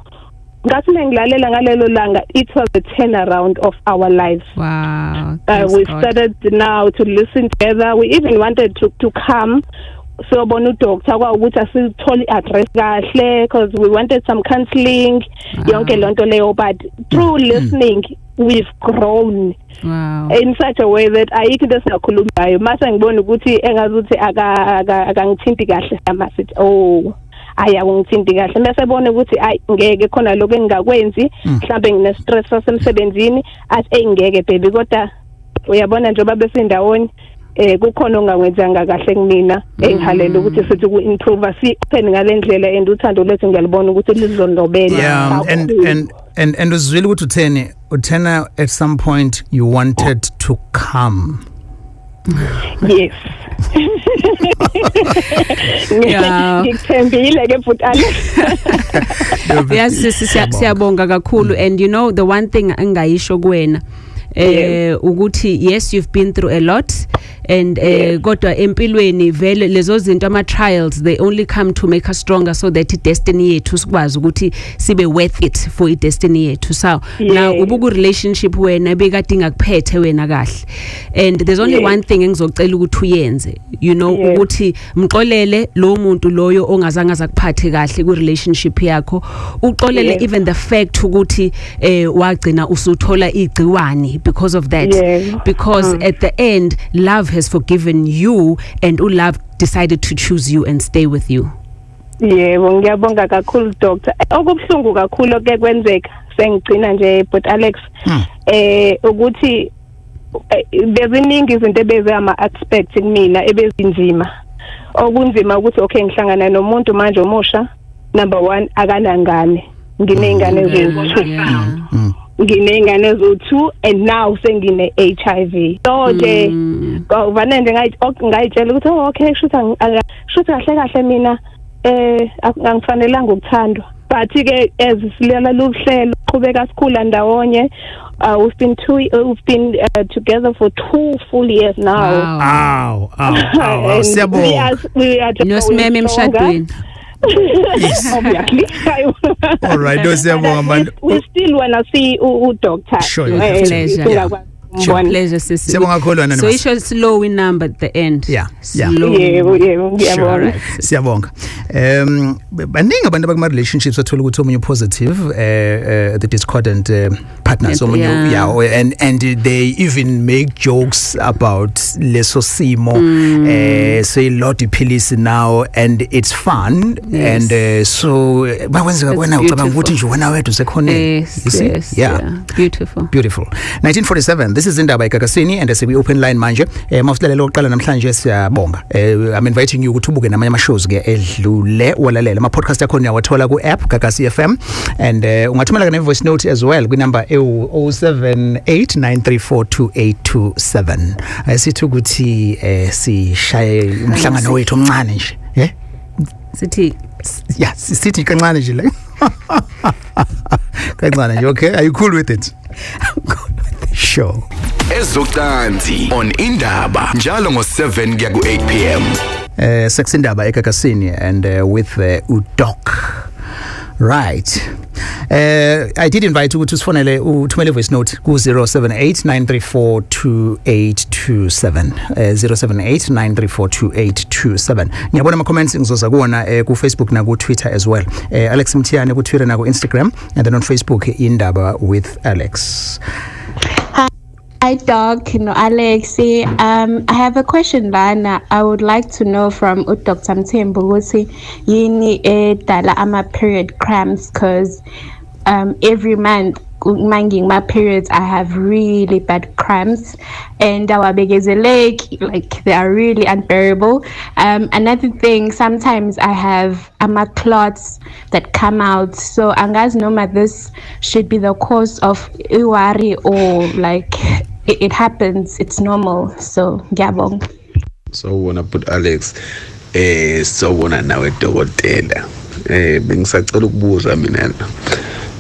Ngathi mengilalela ngalelo langa, it was a turnaround of our lives. Thanks We God. started now to listen together. We even wanted to come siyobona udoctor, kwawukuthi asithole i-address kahle because we wanted some counseling, yonke lonto leyo, but through listening we've grown in such a way that ayikho into esingakhulumi ngayo. Mase ngibona ukuthi engazuthi akangithinti kahle, masithi oh, ayi, akungithinti kahle, mase ebona ukuthi ayi, ngeke, khona lokho engingakwenzi, mhlambe ngine stress sasemsebenzini, athi ey, ngeke baby, kodwa uyabona njengoba besindawoni, kukhona ongakwenzanga kahle kumina engihalela ukuthi sithi ku improve, si open ngalendlela, and uthando lwethu ngiyalibona ukuthi lizondobela Yeah, and kakhulu. and uzwile ukuthi utheni? Uthena at some point you wanted to come. Yes. Ngikuthembile ke futhi, Alex. Yes, siyabonga kakhulu, and you know the one thing engayisho kuwena ukuthi yes, you've been through a lot and kodwa empilweni vele lezo zinto, ama trials, they only come to make us stronger so that i destiny yethu sikwazi ukuthi sibe worth it for i destiny yethu. So now ubuku relationship wena bekade ingakuphethe wena kahle, and there's only one thing engizocela ukuthi uyenze, ukuthi mxolele lo muntu loyo ongazange azakuphathe kahle ku relationship yakho, uxolele even the fact ukuthi wagcina usuthola igciwane because of that, because at the end love has forgiven you and love decided to choose you and stay with you. Yebo, ngiyabonga kakhulu, doctor. Okubhlungu kakhulu ke kwenzeka sengigcina nje, but Alex, ukuthi beziningi izinto ebeze ama aspects kumina ebezinzima. Okunzima ukuthi okay, ngihlangana nomuntu manje omusha, number 1 akanangane, nginezingane eziwu2, nginezingane eziwu2, and now sengine HIV. So nje vane nje ngayitshela ukuthi oh okay, shuthi kahle kahle mina angifanelanga ukuthandwa, but ke as silela luhlelo qhubeka sikhula ndawonye, we've been together for 2 full years now. Aw, aw, aw, aw. And Siyabonga. we are just Nosimeme going stronger. Emshadweni. Obviously. All right, no, siyabonga man. We still wanna see u doctor. Sure, you have to. Pleasure. Singakwazi Ngibona. Pleasure, sisi. Siyabonga kakhulu, Anonymous. So isho slow in number at the end. Yeah. Slow. Yebo, ngiyabona. Siyabonga. Baningi abantu abakuma relationships athola ukuthi omunye positive, the discordant partners, omunye, yeah, and they even make jokes about leso simo, say lot iphilisi now, and it's fun. Yes. And so bakwenzeka It's wena ucabanga ukuthi beautiful. nje wena wedwa usekhoneni. You see? Yes. Beautiful. Beautiful. 1947, this is Indaba eGagasini, and siku open line manje. Mawusilalela oqala namhlanje, siyabonga. I'm inviting you ukuthi ubuke namanye ama shows ke edlule, walalela ama podcast akho, uyawathola ku app Gagasi FM, and ungathumela ke ne voice note as well kwi number 0789342827. Asithi ukuthi sishaye umhlangano wethu omncane nje. Sithi Yeah, sithi kancane nje la. Kancane nje, okay? Are you cool with it? I'm cool with it. Sure. Ezocansi on Indaba njalo ngo7 kuya ku8 pm. Sex Indaba eGagasini, and with uDoc. Right. I did invite ukuthi usifonele, uthumele voice note ku 0789342827, 0789342827. Ngiyabona ama comments ngizoza kuwona ku Facebook na ku Twitter as well. Alex Mthiyane ku Twitter na ku Instagram, and then on Facebook Indaba with Alex. Hi, Doc. No, Alex. I have a question, lana. I would like to know from Dr. Mthembu ukuthi yini edala ama period cramps, because every month my periods I have really bad cramps, and awabekezeleki, like they are really unbearable. Another thing, sometimes I have ama clots that come out, so angazi noma this should be the cause of worry or like it happens, it's normal. So ngiyabonga. Sawubona but Alex, sawubona nawe dokotela. Bengisacela ukubuza mina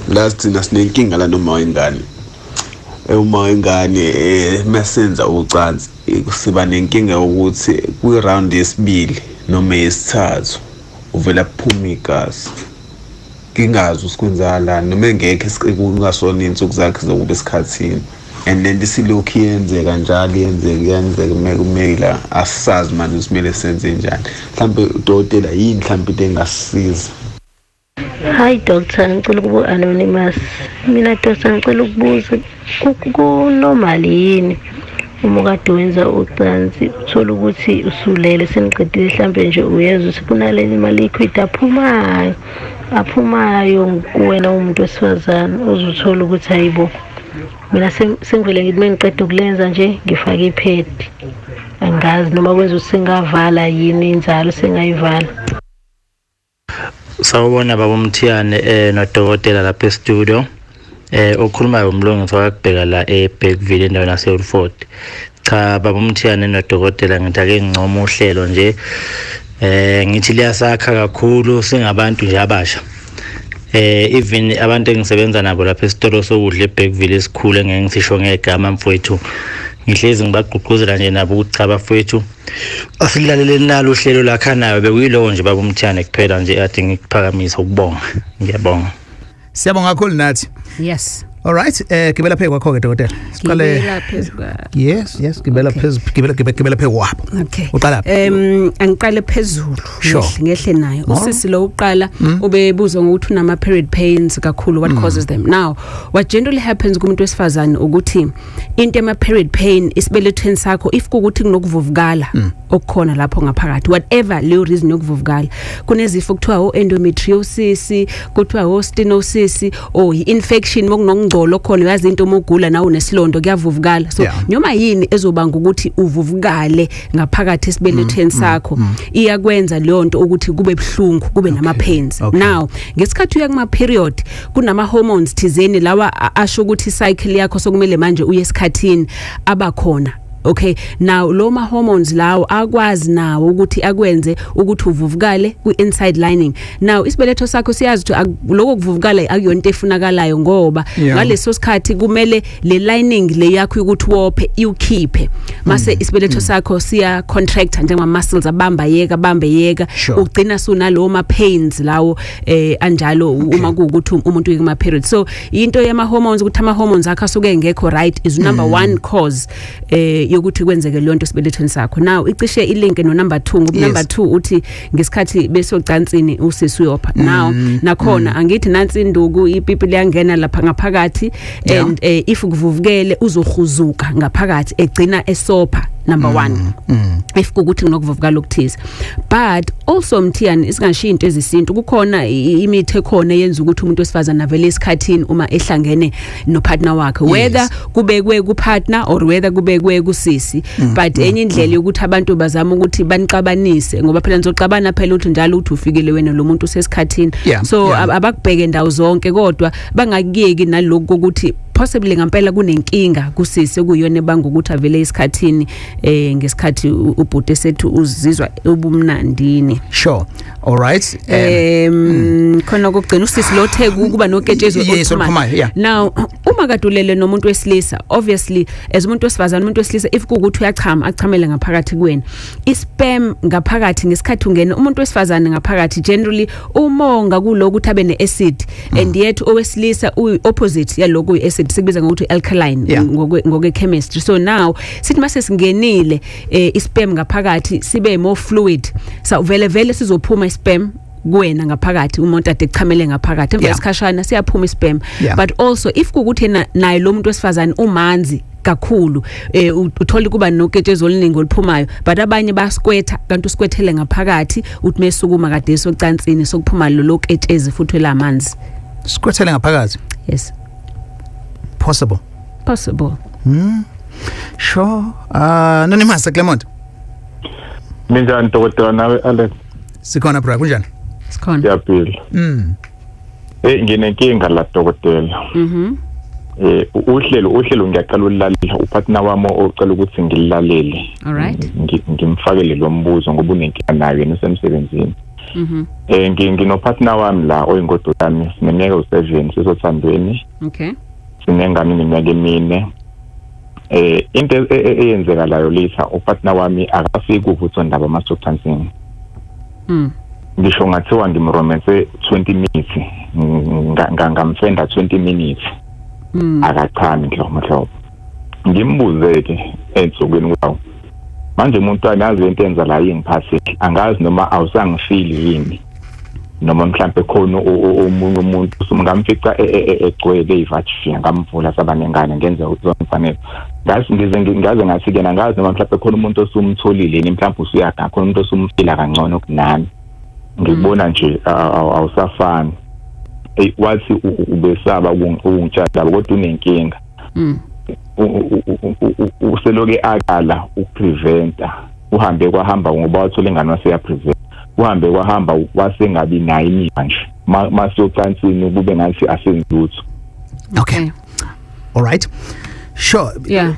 last thina sinenkinga la noma wengane. Uma wengane masenza ucansi siba nenkinga ukuthi kwi round yesibili noma yesithathu uvela phuma igazi. Ngingazi usikwenzalani noma engekho kungasona insuku zakhe zokuba esikhathini. And then isilokhu yenzeka njalo, yenzeka kumele asazi manje simele senze njani. Mhlambe udokotela yini mhlambe into engasisiza? Hi doctor, ngicela ukuba anonymous. Mina doctor ngicela ukubuza, ku-normal yini uma kade wenza ucansi uthola ukuthi usulele seniqedile mhlambe nje uyezwa ukuthi kunaleli ma liquid aphumayo kuwena umuntu wesifazane, uzuthola ukuthi hayibo mina sengivele ngithi mengiqeda ukulenza nje ngifake iphedi, angazi noma kwenza ukuthi sengavala yini inzalo, sengayivala. Sawubona baba Mthiyane nodokotela lapha e-studio. Okhulumayo umlungisi wakubheka la eBergville endaweni yaseWoodford. Cha baba Mthiyane nodokotela, ngithi ake ngincoma uhlelo nje. Ngithi liyasakha kakhulu singabantu nje abasha. Even abantu engisebenza nabo lapha esitolo sokudla eBergville esikhulu engeke ngisisho ngegama mfowethu, ngihlezi ngibagqugquzela nje nabo ukuthi cha bafowethu asilaleleni nalo uhlelo lakhanayo. Bekuyilowo nje baba Mthiyane kuphela nje ade ngikuphakamisa ukubonga. Ngiyabonga. Siyabonga kakhulu nathi. Yes. All right, gibela phezu kwakho ke dokotela. Siqale. Gibela phezu kwa. Yes, gibela phezu, gibela phezu kwabo. Okay. Uqala. Angiqale phezulu. Sure. Ngehle nayo. Usisi lo uqala ubebuzwa ngokuthi unama period pains kakhulu, what causes them. Now, what generally happens kumuntu wesifazane ukuthi into ema period pain isibelethweni sakho, if kukuthi kunokuvuvukala okukhona lapho ngaphakathi, whatever leyo reason yokuvuvukala, kunezifo kuthiwa o endometriosis, kuthiwa o stenosis, or infection mokunokungcola khona, uyazi into mogula nawe unesilondo kuyavuvukala. So noma yini ezobanga ukuthi uvuvukale ngaphakathi esibelethweni sakho iyakwenza leyo nto ukuthi kube buhlungu, kube nama pains. Now ngesikhathi uya kuma period kunama hormones thizeni lawa asho ukuthi cycle yakho sokumele manje uye esikhathini abakhona Okay, now lo ma hormones lawo akwazi nawo ukuthi akwenze ukuthi uvuvukale kwi inside lining. Now isibeletho sakho siyazi ukuthi lokho kuvuvukala akuyonto efunakalayo, ngoba ngaleso sikhathi kumele le lining le yakho ukuthi wophe iukhiphe, mase isibeletho sakho siya contract njengama muscles abamba yeka bambe yeka, ugcina sunalo ma pains lawo anjalo uma kuukuthi umuntu uyikuma period. So into yama hormones, ukuthi ama hormones akho asuke engekho right, is number 1 cause yokuthi kwenzeke lonto esibelethweni sakho. Now icishe ilink no number 2, ngoba number 2 uthi ngesikhathi besocansini usisi uyopha. Now nakhona angithi nansi induku ipipi liyangena lapha ngaphakathi, and if kuvuvukele uzohuzuka ngaphakathi egcina esopha, number 1. If kukuthi kunokuvuvukala okuthize. But also Mthiyane, isingashiya into ezisintu, kukhona imithi ekhona eyenza ukuthi umuntu wesifazana avele esikhathini uma ehlangene no partner wakhe, whether kubekwe ku partner or whether kubekwe kusisi. But enye indlela yokuthi abantu bazama ukuthi banixabanise, ngoba phela nizoxabana phela uthi njalo uthi ufikile wena lo muntu usesikhathini. So abakubheke ndawo zonke, kodwa bangakuyeki nalokho ukuthi possibly ngempela kunenkinga kusisi okuyona ebanga ukuthi avele esikhathini ngesikhathi ubhuti sethu uzizwa ubumnandini. Sure, all right. Khona kokugcina usisi lothe kuba noketshezi oluphumayo. Now uma kadulele nomuntu wesilisa, obviously as umuntu wesifazana, umuntu wesilisa if kuukuthi uyachama achamele ngaphakathi kuwena, isperm ngaphakathi ngesikhathi ungena umuntu wesifazana ngaphakathi generally umonga kuloko ukuthi abe neacid, and yet owesilisa uyi opposite yaloko uyi acid, sikubiza ngokuthi alkaline ngokwe chemistry. So now sithi mase singenile isperm ngaphakathi sibe more fluid, so vele vele sizophuma isperm kuwena ngaphakathi, umuntu ade echamele ngaphakathi emva kwesikhashana siyaphuma isperm. But also if kukuthi naye lo muntu wesifazane umanzi kakhulu, uthola kuba noketshezi oluningi oluphumayo, but abanye bayaskwetha, kanti uskwethele ngaphakathi uthi mesukuma kade socansini sokuphuma lo ketshezi futhi lamanzi. Skwethele ngaphakathi? Yes. Possible. Sure. Anonymous Clement. Minjani dokotela nawe Alex? Sikhona bra, kunjani? Sikhona. Siyaphila. Nginenkinga la dokotela. Uhlelo ngiyaqala ukulalela, upartner wami ocela ukuthi ngilalele. All right. Ngimfakele lo mbuzo ngoba unenkinga nayo yena usemsebenzini. Nginopartner wami la oyingodo yami, sineminyaka u7 sisothandweni. Okay. Sinengane iminyaka emine. Into eyenzekalayo litha upartner wami akafiki ukuthondaba masocansini. Ngisho ngathiwa ngimromance 20 minutes, ngamfenda 20 minutes. Akachami nhlobo. Ngimbuze ke ensukwini kwawo. Manje umuntu anazi into enza la ingiphathi, angazi noma awusangifili yini, noma mhlambe khona omunye umuntu ngamfica egcwele ivachi ngamvula sabanengane ngenze uzongifanele. Ngazi ngize ngathi ke angazi noma mhlambe khona umuntu osumtholile yini, mhlambe usuyakha khona umuntu osumfila kangcono kunami. Ngibona nje awusafani. Wathi ubesaba ukungitshela kodwa unenkinga. Useloke akala ukupreventa, uhambe kwahamba ngoba wathola ingane waseya prevent, uhambe kwahamba wasengabi nayo imizwa nje masocansini kube ngathi asenzi lutho. Okay, all right, sure. Yeah.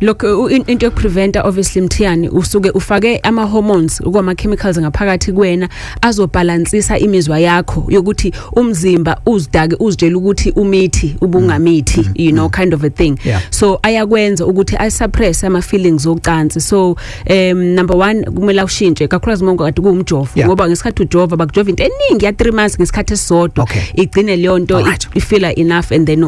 Look, into yokupreventa obviously Mthiyane usuke ufake ama hormones okwama chemicals ngaphakathi kuwena azobalansisa imizwa yakho yokuthi umzimba uzidake uzitshela ukuthi umithi ubungamithi, you know, kind of a thing. So ayakwenza ukuthi ay suppress ama feelings ocansi. So number 1 kumele ushintshe kakhulukazi uma kade kuwumjovo, ngoba ngesikhathi ujova bakujova into eningi ya 3 months ngesikhathi esisodwa, igcine leyo nto ifeel enough and then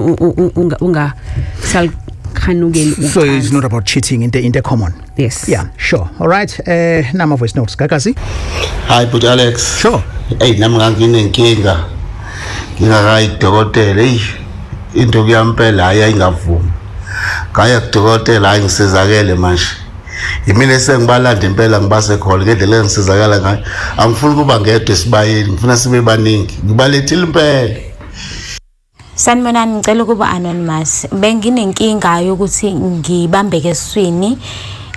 unga sal. So it's not about cheating in the common. Yes. Yeah, sure. All right. Nama voice notes. Gagasi. Hi, but Alex. Sure. Hey, nami nginenkinga. Ngingakayi kudokotela. Hey, into kuyampela hayi ayingavumi. Ngaya kudokotela hayi ngisizakele manje. Yimina sengibalanda impela ngibase khona ngendlela engisizakala ngayo. Angifuni kuba ngedwa esibayeni, ngifuna sibe baningi. Ngibalethile impela. Sanibonani, ngicela ukuba anonymous. Benginenkinga yokuthi ngibambeke esiswini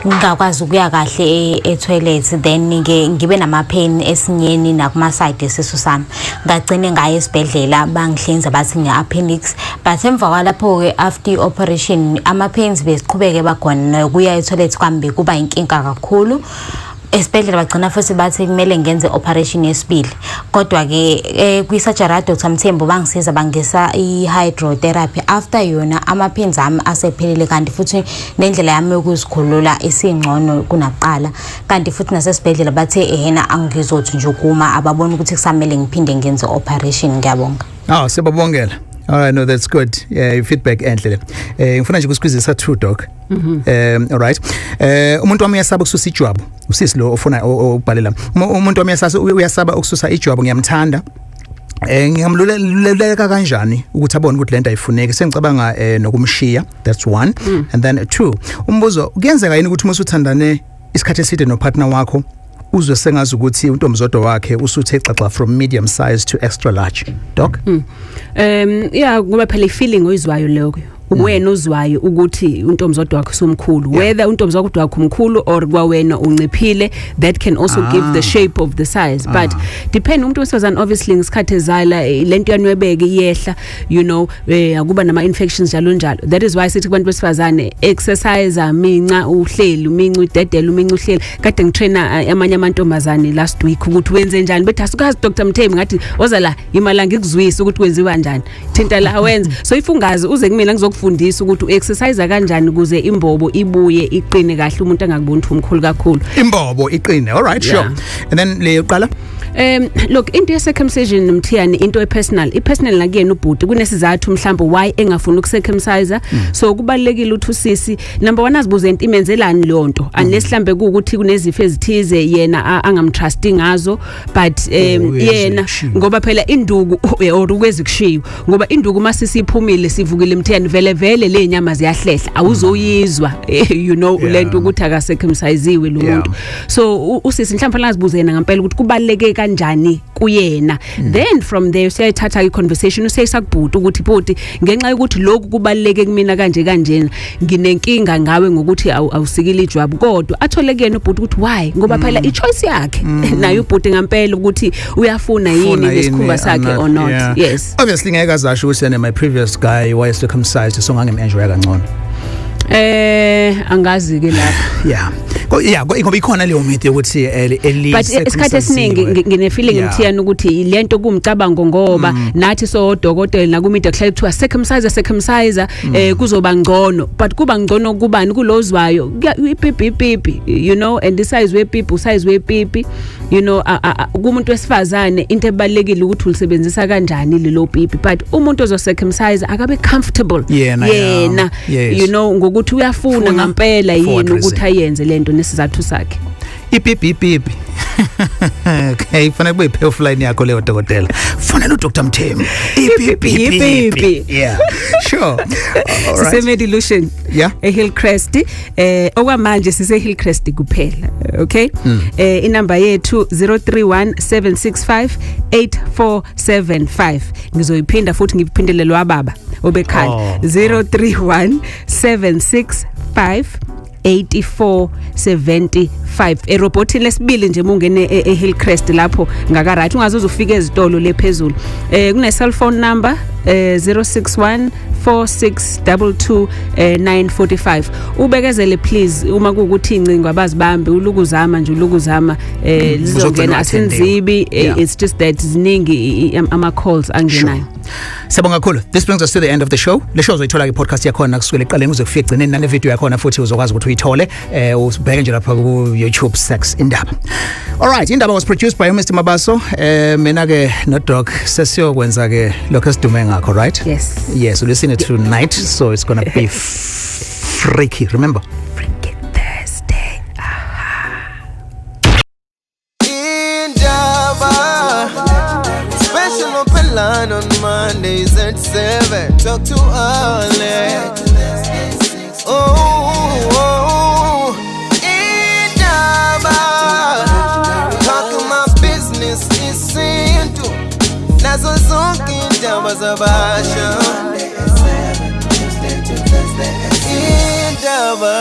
Ngingakwazi ukuya kahle e-toilet, then ke ngibe nama pain esinyeni nakuma side esisu sami. Ngagcine ngaye esibhedlela, bangihlinza, bathi nge appendix, but emva kwalapho ke, after i-operation, ama pains besiqhubeke bakhona, nokuya e-toilet kwami kuba inkinga kakhulu. Esibhedlela bagcina futhi bathi kumele ngenze operation yesibili, kodwa ke kwi-surgery ya Dr Mthembu bangisiza, bangisa i-hydrotherapy. After yona, ama-pains ami asephelile, kanti futhi nendlela yami yokuzikhulula isingcono kunakuqala. Kanti futhi nasesibhedlela bathe ehena angizothi nje ukuma, ababona ukuthi kusamele ngiphinde ngenze operation. Ngiyabonga. Ah, siyababongela. All right, no, that's good. Yeah, feedback enhle le. Ngifuna nje ukusqueeze two, doc. All right. Umuntu wami uyasaba ukususa ijwabu. Usisi lo ofuna obhalela. Umuntu wami uyasaba ukususa ijwabu, ngiyamthanda. Ngingamluleka kanjani ukuthi abone ukuthi lento ayifuneki? Sengicabanga nokumshiya. That's one. And then two, umbuzo, kuyenzeka yini ukuthi uma usuthandane isikhathi eside nopartner wakho, uzwe sengazi ukuthi untombizodwa wakhe usuthe xaxa from medium size to extra large, doc? Yeah, ngoba phela i-feeling oyizwayo leyo, wena ozwayo ukuthi untombizodwa wakho usumkhulu, whether untombizodwa wakho umkhulu or kwawena unciphile, that can also give the shape of the size. But depend umuntu wesifazane, obviously ngesikhathi ezala, lento yanwebeke iyehla, akuba nama infections, njalo njalo. That is why sithi kubantu besifazane, exercise, minca uhleli, uminca udedela, uminca uhleli. Kade ngitraina amanye amantombazane last week ukuthi wenze njani, bethi asikazi Dr Mthembu. Ngathi woza la, imala ngikuzwisa ukuthi kwenziwa kanjani, thinta la wenze. So if ungazi, uze kumina, ngizokufundisa ukuthi uexercise kanjani ukuze imbobo ibuye iqine kahle, umuntu angakuboni ukuthi umkhulu kakhulu. Imbobo iqine. All right, sure. And then le yokuqala? Look, into ye circumcision, Mthiyane, into epersonal, ipersonal nakuyena ubhuti, kunesizathu mhlawumbe why engafuni ukucircumcise. So kubalekile ukuthi usisi, number 1, azibuze into imenzelani leyo nto, unless mhlambe kuukuthi kunezifo ezithize yena angamtrust ngazo. But Oh, yena ngoba phela induku or ukwezi kushiwo, ngoba induku masisiphumile, sivukile, Mthiyane, vele vele le nyama ziyahlehla, awuzoyizwa lento ukuthi akacircumcisiwe lo muntu. So usisi mhlawumbe azibuze yena ngempela ukuthi kubaleke kanjani kuyena. Then from there usiyayithatha i conversation, usiyayisakubhuti ukuthi, "Bhuti, ngenxa yokuthi lokhu kubaleke kumina kanje kanjena, nginenkinga ngawe ngokuthi awusikile ijwabu." Kodwa athole kuyena ubhuti ukuthi why, ngoba phela i choice yakhe naye ubhuti ngempela ukuthi uyafuna yini Funa nesikhumba yini, sakhe or not. Yes. Obviously ngeke azasho ukuthi yena, my previous guy waye circumcised, so ngangim-enjoy kangcono. Angazi ke lapho. Yeah, ngoba ikhona leyo myth yokuthi eli But isikhathi esiningi ngine feeling, Mthiyane, ukuthi lento kumcabango, ngoba nathi so odokotela nakumedia kuhlale kuthiwa circumcise, circumcise, kuzoba ngcono. But kuba ngcono kubani? Kulozwayo. Ipipi ipipi, and isize wepipi usize wepipi. Kumuntu wesifazane into ebalekile ukuthi ulisebenzisa kanjani lelo pipi, but umuntu ozo circumcise akabe comfortable Yena, yeah. yena ngokuthi uyafuna Funa ngempela for what yini ukuthi reason? ayenze lento nesizathu sakhe. Ipipi ipipi. Okay, fanele kube i-payoff line yakho leyo, dokotela. Fonela uDr Mthembu. Ipipi Ipipi. Yeah, sure. All right. Sise Medilution eHillcrest. Okwamanje sise Hillcrest kuphela, okay? Inamba yethu 031 765 8475. Ngizoyiphinda futhi, ngiphindele lwa baba obekhala. Oh. 031 765 8475, erobotini lesibili nje mungene eHillcrest lapho ngaka right, ungazuze ufike ezitolo lephezulu. Kune cellphone number, 061 4622 945. Ubekezele please, uma kuukuthi incingo abazibambi, ulukuzama nje, ulukuzama, lizongena. Uzogcina Asinzibi. Yeah. It's just that ziningi ama calls angenayo. Siyabonga kakhulu. This brings us to the end of the show. Le show uzoyithola ke podcast yakhona kusukela ekuqaleni kuze kufike egcineni, nale video yakhona futhi uzokwazi ukuthi uyithole. Usibheke nje lapha ku YouTube, Sex Indaba. All right, Indaba was produced by Mr Mabaso. Mina ke no Doc sesiyokwenza ke lokho esidume ngakho, right? Yes. Yes, we'll listen it tonight, so it's going to be freaky, remember. Thursday. Indaba. Special open line on Mondays at 7. Talk to Alex. Oh, Indaba. Talk my business isintu. Nazo zonke indaba zabasha. Indaba.